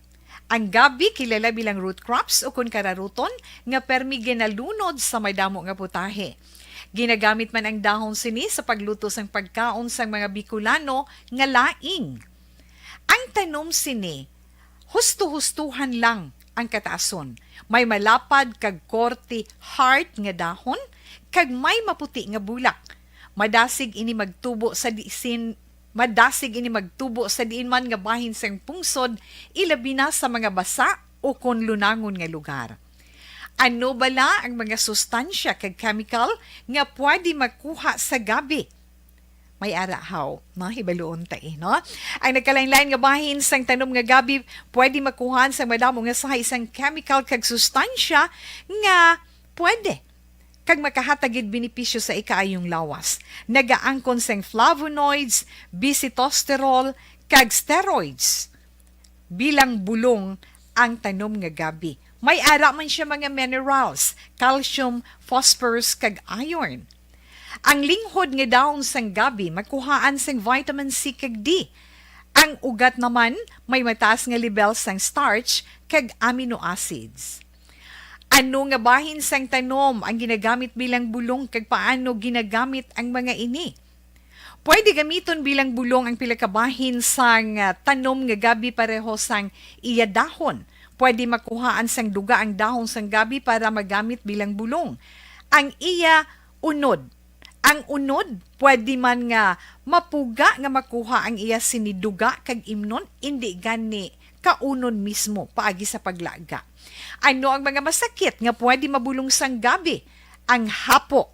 Ang gabi kilala bilang root crops ukon kararuton nga permi ginalunod sa madamo nga putahe. Ginagamit man ang dahon sini sa pagluto sang pagkaon sang mga Bicolano nga laing. Ang tanom sini, husto-hustohan lang ang kataason. May malapad kag korte heart nga dahon kag may maputi nga bulak. Madasig ini magtubo sa disin Madasig ini magtubo sa diin man nga bahin sang pungsod, ilabi na sa mga basa ukon lunangon nga lugar. Ano bala ang mga sustansya kag chemical nga pwede makuha sa gabi? May ara haw, no? Hibaluon ta, eh, no? Ang nagkalain-lain nga bahin sang tanom nga gabi pwede makuhaan sang madamo nga sahi sang chemical kag sustansya nga pwede kag makahatag gid benepisyo sa ikaayong lawas. Nagaangkon sang flavonoids, bisitosterol, kag steroids. Bilang bulong ang tanom nga gabi. May ara man siya mga minerals, calcium, phosphorus, kag iron. Ang linghod nga dahon sang gabi makuhaan sang vitamin C kag D. Ang ugat naman may mataas nga lebel sang starch kag amino acids. Ano nga bahin sang tanom ang ginagamit bilang bulong kag paano ginagamit ang mga ini? Pwede gamiton bilang bulong ang pila ka bahin sang, ah, tanom nga gabi pareho sang iya dahon. Pwede makuhaan sang duga ang dahon sang gabi para magamit bilang bulong. Ang iya unod. Ang unod, pwede man nga mapuga nga makuha ang iya sini duga kag imnon, indi gani kaunon mismo paagi sa paglaga. Ano ang mga masakit nga pwede mabulong sang gabi? Ang hapo.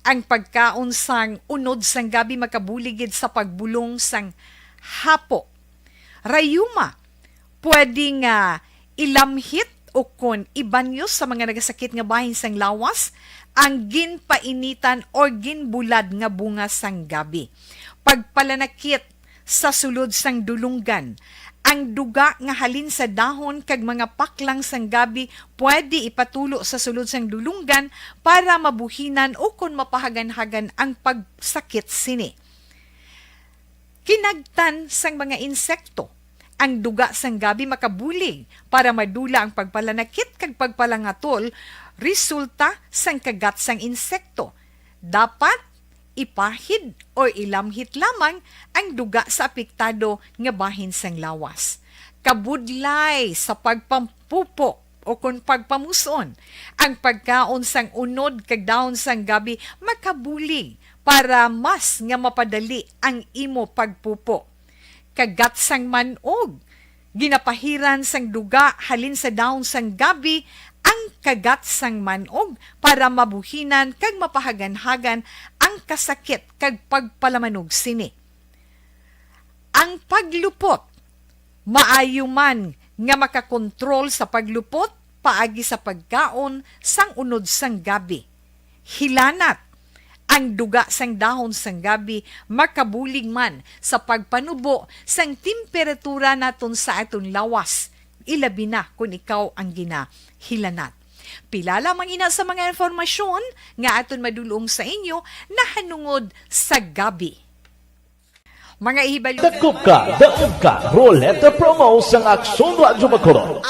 Ang pagkaon sang unod sang gabi makabulig gid sa pagbulong sang hapo. Rayuma, pwede nga ilamhit o kon ibanyos sa mga nagasakit nga bahin sang lawas ang ginpainitan or ginbulad nga bunga sang gabi. Pagpalanakit sa sulod sang dulonggan. Ang duga nga halin sa dahon kag mga paklang sang gabi pwede ipatulo sa sulod sang dulonggan para mabuhinan o kon mapahaganhagan ang pagsakit sini. Kinagtan sang mga insekto. Ang duga sang gabi makabulig para madula ang pagpalanakit kag pagpalangatol resulta sang kagat sang insekto. Dapat ipahid o ilamhit lamang ang duga sa apektado nga bahin sang lawas. Kabudlay sa pagpampupo o kon pagpamus-on, ang pagkaon sang unod kag dahon sang gabi makabulig para mas nga mapadali ang imo pagpupo. Kagat sang man-og. Ginapahiran sang duga halin sa dahon sang gabi ang kagat sang man-og para mabuhinan kag mapahaganhagan ang kasakit kag pagpalamanog sini. Ang paglupot. Maayo man nga makakontrol sa paglupot paagi sa pagkaon sang unod sang gabi. Hilanat. Ang duga sang dahon sang gabi makabulig man sa pagpanubo sang temperatura naton sa aton lawas, ilabi na kon ikaw ang ginahilanat. Pila lamang ina sa mga impormasyon nga aton madulong sa inyo nahanungod sa gabi. Mga ihibalo. Dakop ka, daog ka, Roleta Promo sang Aksyon Radyo Bacolod.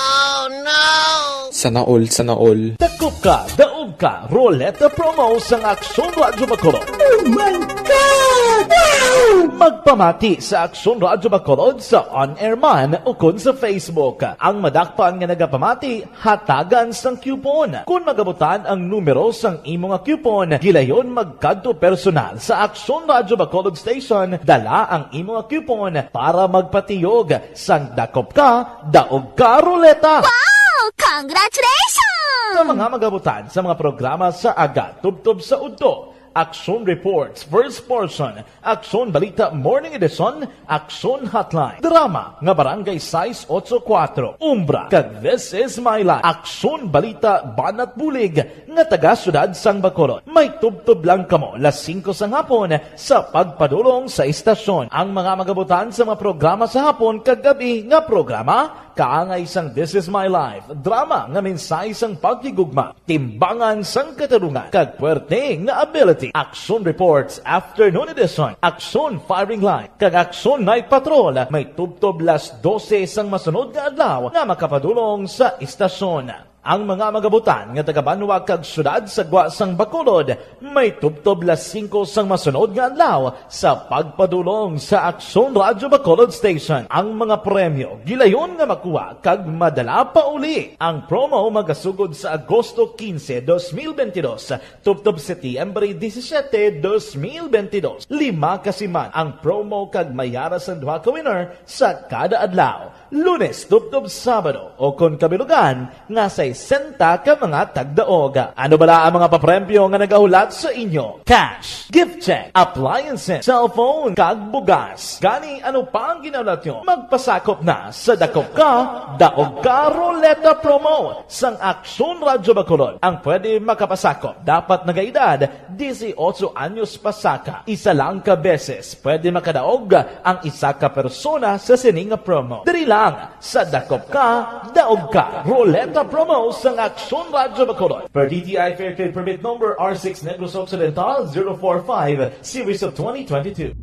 Sana all, sana all. Dakop ka, daog ka, Roleta Promo sang Aksyon Radyo Bacolod. Oh my God! Wow! Magpamati sa Aksyon Radyo Bacolod sa on-air man ukon sa Facebook. Ang madakpan nga nagapamati, hatagan sang coupon. Kon magabutan ang numero sang imo nga coupon, gilayon magkadto personal sa Aksyon Radyo Bacolod Station, dala ang imo nga coupon para magpatiyog sang dakop ka, daog ka, Roleta! Wow! Congratulations! Sa mga magabutan sa mga programa sa aga, tubtob sa udto, Aksyon Reports, First Portion, Aksyon Balita Morning Edition, Aksyon Hotline, drama nga Barangay sais otso kuwatro, Umbra, kag This Is My Life, Aksyon Balita Banat Bulig nga taga Siyudad sang Bacolod. May tubtob lang kamo las singko sang hapon sa pagpadulong sa istasyon. Ang mga magabutan sa mga programa sa hapon kag gabi nga programa, kaangay sang This Is My Life, drama nga mensahe sang paghigugma, timbangan sang katarungan, kag puwerte nga ability. Aksyon Reports, Afternoon Edition, Aksyon Firing Line, kag Aksyon Night Patrol may tubtob las dose sang masunod nga adlaw nga makapadulong sa istasyon. Ang mga magabutan nga taga-banwa kag siyudad sa gwa sang Bacolod may tubtob las singko sang masunod nga adlaw sa pagpadulong sa Aksyon Radyo Bacolod Station. Ang mga premyo gilayon nga makuha kag madala pauli. Ang promo magasugod sa Agosto quince, dos mil veintidós, tubtob Setyembre disisiete, dos mil veintidós. Lima ka siman ang promo kag may ara sang duha ka winner sa kada adlaw, Lunes tubtob Sabado, o kon kabilugan nga sesenta ka mga tagdaog. Ano bala ang mga papremyo nga nagahulat sa inyo? Cash, gift check, appliances, cellphone, kag bugas. Gani, ano pa ang ginahulat nyo? Magpasakop na sa Dakop Ka, Daog Ka Roleta Promo sang Aksyon Radyo Bacolod. Ang pwede makapasakop dapat nagaedad dieciocho anyos pasaka. Isa lang ka beses pwede makadaog ang isa ka persona sa sini nga promo. Diri lang sa Dakop Ka, Daog Ka Roleta Promo sang Aksyon Radyo Bacolod. Per D T I Fair Trade Permit Number R six Negros Occidental zero four five, Series of twenty twenty-two.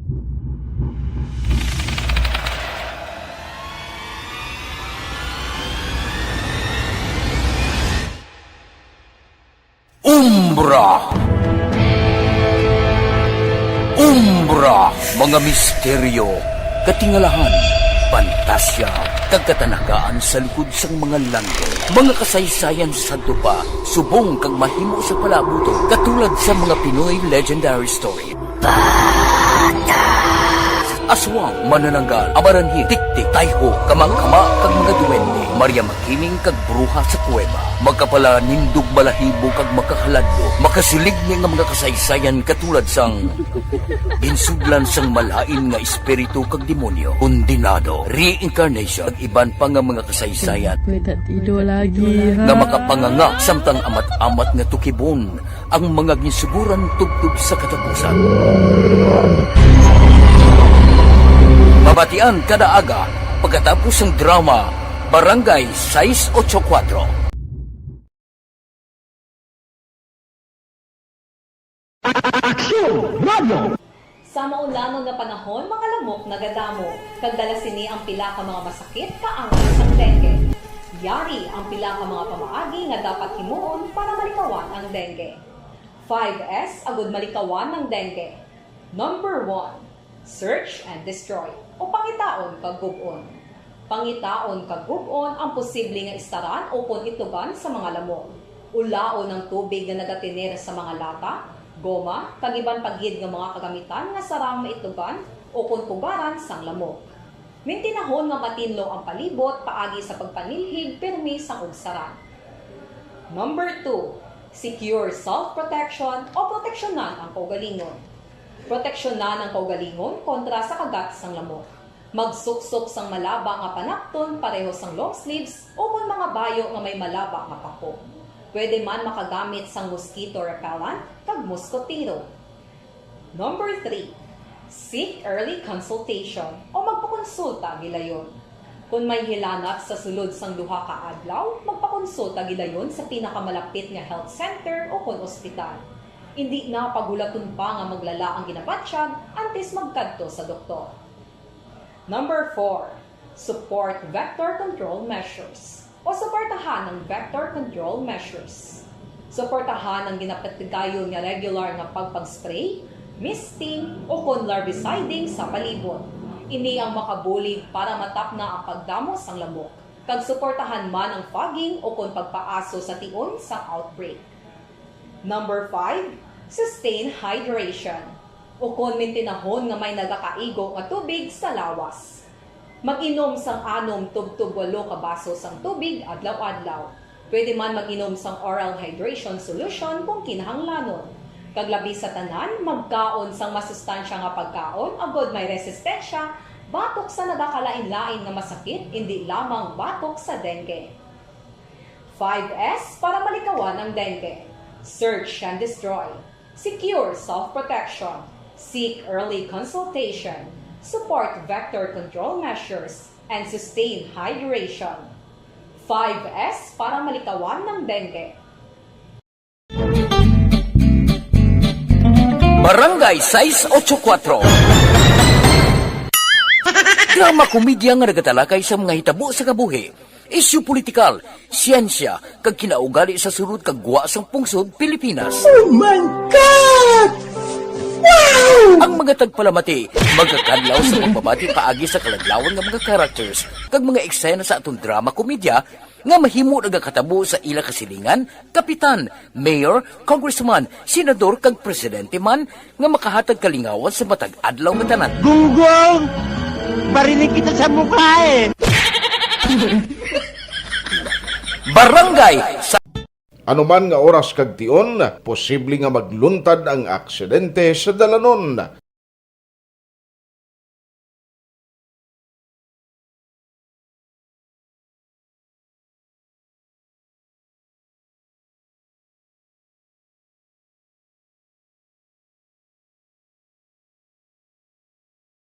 Umbra. Umbra, mga misteryo, katingalahan, pantasya, kag katanagaan sa likod sang mga langit. Mga kasaysayan sa sadto pa, subong kag mahimo sa palaabuton, katulad sa mga Pinoy legendary story. Bata. Aswang, manananggal, amaranhi, tiktik, tayho, kamangkama, kag mga duwende, Maria Makiling kag bruha sa kuweba, makapalanindog balahibo kag makahaladlo, makasiligni nga mga kasaysayan katulad sang ginsudlan sang malain nga espiritu kag demonyo, kondenado, reincarnation, kag iban pa nga mga kasaysayan May tatido lagi, ha? Nga makapanganga samtang amat-amat nga tukibon ang mga ginsuguran tubtob sa katapusan. Mabatian kada aga pagkatapos sang drama Barangay Sais Ocho Kuatro. Aksyon! Radyo! Sa maulangon nga panahon, mga lamok nagadamo, kag dala sini ang pila ka mga masakit kaangay sang dengue. Yari ang pila ka mga pamaagi nga dapat himuon para malikawan ang dengue. Five S agud malikawan ang dengue. Number one, search and destroy, o pangitaon kag gub-on. Pangitaon kag gub-on ang posible nga istaran ukon itugan sa mga lamok. Ulaon ang tubig nga nagatener sa mga lata, goma, kag iban pa gid nga mga kagamitan nga sarang maitugan ukon pugaran sang lamok. Mintinahon nga matinlo ang palibot paagi sa pagpanilhig pirmi sang ugsaran. Number two, secure self-protection o proteksyonan ang kaugalingon. Proteksyonan ang kaugalingon kontra sa kagat sang lamok. Magsuksok sang malaba nga panapton pareho sang long sleeves ukon mga bayo nga may malaba nga pako. Pwede man makagamit sang mosquito repellent kag moskotero. Number three, seek early consultation o magpakonsulta gilayon. Kon may hilanat sa sulod sang duha ka adlaw, magpakonsulta gilayon sa pinakamalapit nga health center ukon ospital. Indi na paghulaton pa nga maglala ang ginabatyag antes magkadto sa doktor. Number four, support vector control measures o suportahan ang vector control measures. Suportahan ang ginapatigayon nga regular nga pagpag-spray, misting, ukon larviciding sa palibot. Ini ang makabulig para matapna ang pagdamo sang lamok, kag suportahan man ang fogging ukon pagpaaso sa tion sang outbreak. Number five, sustain hydration, ukon mintinahon nga may nagakaigo nga tubig sa lawas. Mag-inom sang anom tubtob walo ka baso sang tubig adlaw-adlaw. Pwede man mag-inom sang oral hydration solution kung kinahanglanon. Kag labi sa tanan, magkaon sang masustansya nga pagkaon agod may resistensya batok sa nagakalain-lain nga masakit, indi lamang batok sa dengue. Five S para malikawan ang dengue. Search and destroy. Secure self-protection. Seek early consultation. Support vector control measures. And sustain hydration. Five S para malikawan ang dengue. Barangay Sais Ocho Kuatro. Drama komedya nga nagatalakay sa mga hitabo sa kabuhi, isyu politikal, siyensya, kag kinaugali sa sulod kag gwa sang pungsod Pilipinas. Oh my God! Wow! Ang mga tagpalamati magakadlaw sa pagbabati paagi sa kaladlawan nga mga characters kag mga eksena sa aton drama komedya nga mahimo nagakatabo sa ila kasilingan, kapitan, mayor, congressman, senador, kag presidente man nga makahatag kalingawan sa matag adlaw nga tanan. Gunggong! Barinig kita sa mukha eh! Barangay sa Anuman nga oras kag tion, posible nga magluntad ang aksidente sa dalanon.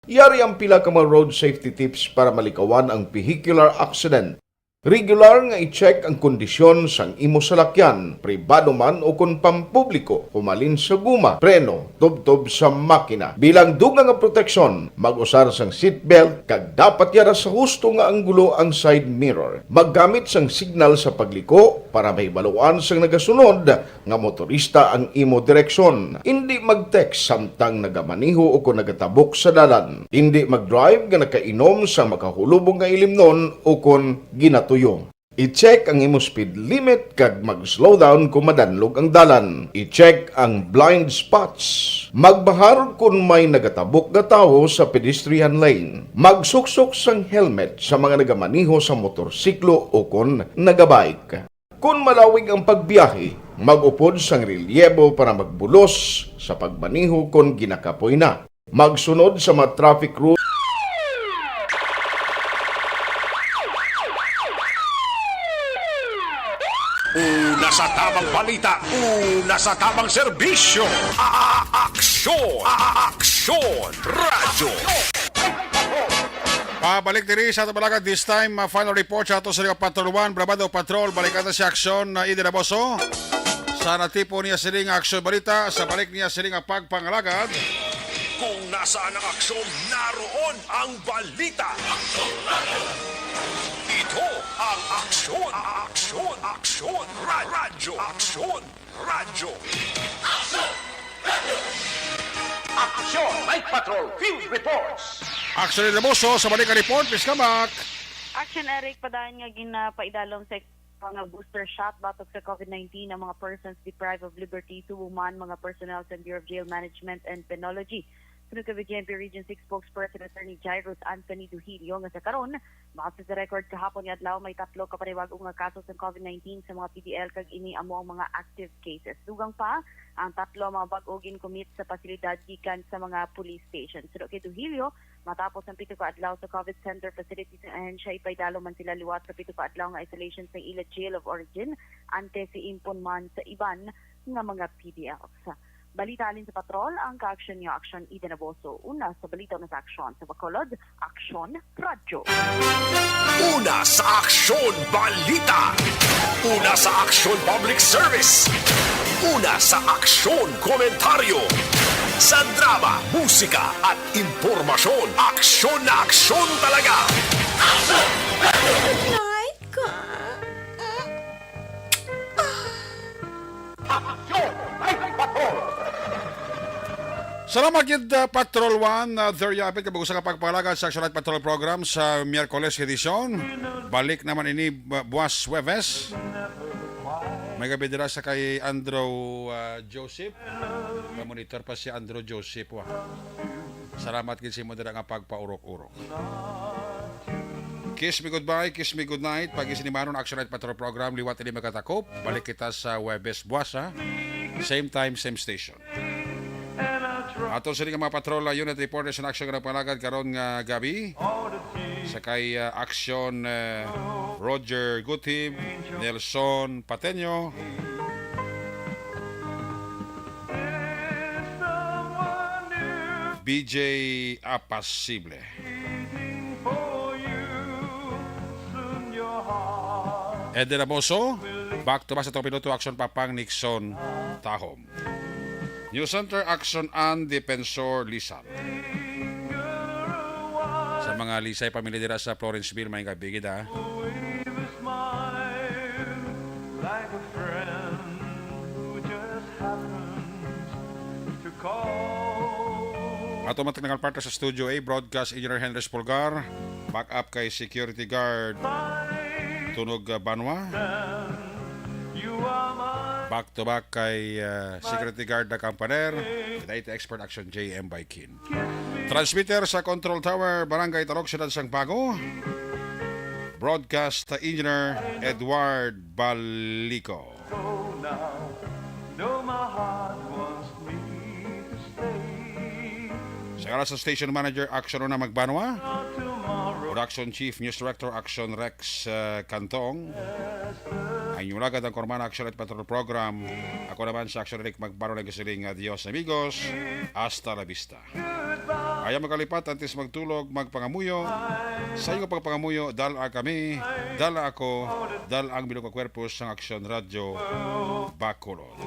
Yari ang pila ka mga road safety tips para malikawan ang vehicular accident. Regular nga i-check ang kondisyon sang imo salakyan, pribado man o kon pampubliko, humalin sa guma, preno, tubtob sa makina. Bilang dugang nga proteksyon, mag-usar sang seatbelt kag dapat yara sa husto nga anggulo ang side mirror. Maggamit sang signal sa pagliko para mahibaluan sang nagasunod nga motorista ang imo direksyon. Indi mag-text samtang nagamaneho o kon nagatabok sa dalan. Indi mag-drive nga nakainom sa makahulubong nga ilimnon o kon ginatuyo. I-check ang imo speed limit kag mag-slow down kung madanlog ang dalan. I-check ang blind spots. Magbahar kon may nagatabok nga tawo sa pedestrian lane. Magsuksok sang helmet sa mga nagamaneho sa motorsiklo o kon nagabike. Kon malawig ang pagbiyahe, mag-upod sang relyebo para magbulos sa pagmaneho kon ginakapoy na. Magsunod sa mga traffic rules. Una sa tamang balita, una sa tamang serbisyo. A-, aksyon, a-, aksyon, radyo. Pabalik diri sa ato palaga, this time, uh, final report sa ato sa Patrol One, Brabado Patrol, balikan na si Aksyon, uh, Eden Aboso. Sa natipon niya sining aksyon balita, sa balik niya sining pagpangalagad. Kung nasaan ang aksyon, naroon ang balita. Ito ang aksyon, aksyon, aksyon, ra-, radyo, aksyon, radyo. Aksyon! Night Patrol Field Reports. Aksyon Eden Aboso, sa balik ang report, please come back. Action, Eric, padayon nga ginapaidalom sa mga booster shot batok sa COVID nineteen ang mga persons deprived of liberty, subo man mga personnel sa Bureau of Jail Management and Penology. Suno kay B J M P Region six Spokesperson Attorney Jairus Anthony Duhilio nga sa karon, base sa record kahapon nga adlaw, may tatlo ka panibag-o nga kaso sa COVID nineteen sa mga P D L, kag ini amo ang mga active cases. Dugang pa, ang tatlo ang mga bag-o gin-commit sa pasilidad gikan sa mga police station. Suno kay Duhilio, matapos ang pito ka adlaw sa COVID center facility sa ahensya, ipaidalom man sila liwat sa pito ka adlaw nga isolation sa ila jail of origin, antes iimpon man sa iban nga mga P D Ls. Balita halin sa Patrol, ang kaaksyon niyo, Aksyon Eden Aboso. Una sa balita, una sa aksyon sa Bacolod, Aksyon Radyo. Una sa aksyon, balita. Una sa aksyon, public service. Una sa aksyon, komentaryo. Sa drama, musika, at impormasyon, aksyon na aksyon talaga. Night ka. Salamat gid, uh, Patrol One. Uh, there you have it. Kabug-osa nga pagpangalaga sa Action Night Patrol Program sa Miyerkules edisyon. Balik naman ini, uh, buwas Huwebes. May gabi dira sa kay Andrew, uh, Joseph. Monitor pa si Andrew Joseph, wa. Salamat gid sa imo dira nga pagpaurok-urok. Kiss me goodbye, kiss me goodnight. Pag-isinimanon, Action Night Patrol Program, liwat ini makatakop. Balik kita sa Huwebes buwas, ha? Same time, same station. Ato sini nga mga patrol, uh, unit reporters in action nga nagpangalagad karon nga gabi. Sa kay, uh, Action, uh, Roger Gutim, Nelson Pateño, B J Apasible. Eden Aboso, back to back sa tong piloto, Action Papang Nixon Tahom. News Center, Action and Defensor Lisan. Sa mga Lisay pamilya dira sa Florenceville, may gabi gid, ah. Ato man technical partner sa Studio A, broadcast engineer Henry Pulgar, backup kay security guard Tunog, uh, Banwa, back to back kay, uh, security guard na Kampaner, with I T expert Action J M Baikin. Transmitter sa Control Tower, Barangay Talok, Siyudad sang Bago. Broadcast Engineer Edward Balico. Sa ngalan sa station manager, Action Una Magbanwa. Production chief, news director, Action Rex, uh, Cantong. Ang inyong lagad, ang Kormana Action at Patrol Program. Ako naman sa Action Rick Magbanwa, nagsiling, "Adios, amigos. Hasta la vista." Ayaw makalipat, antes magtulog, magpangamuyo. Sa iyong pagpangamuyo, dala kami, dala ako, dala ang bilog nga kwerpo sang Aksyon Radyo Bacolod.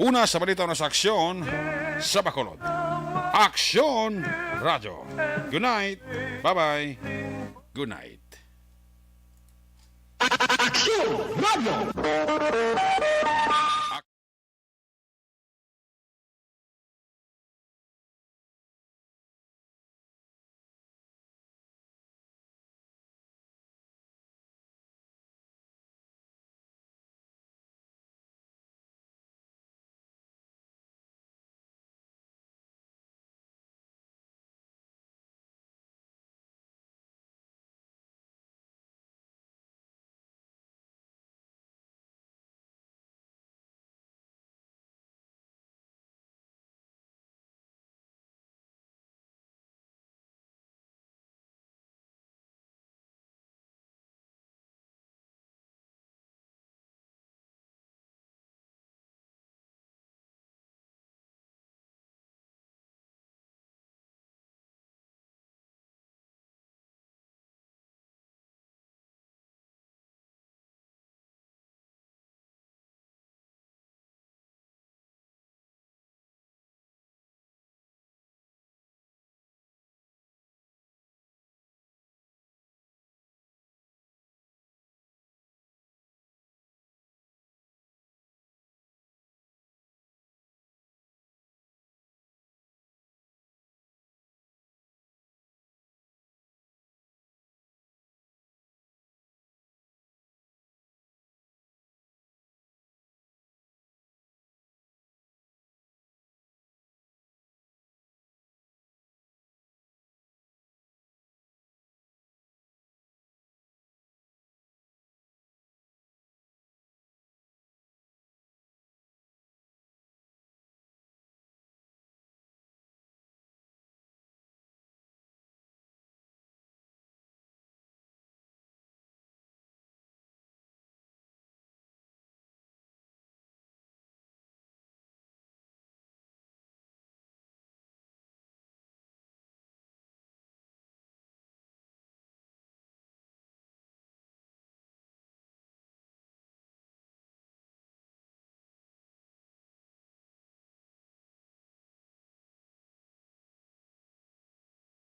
Una sa balita, una sa aksyon sa Bacolod. Aksyon Radyo. Good night. Bye-bye. Good night. Aksyon Radyo.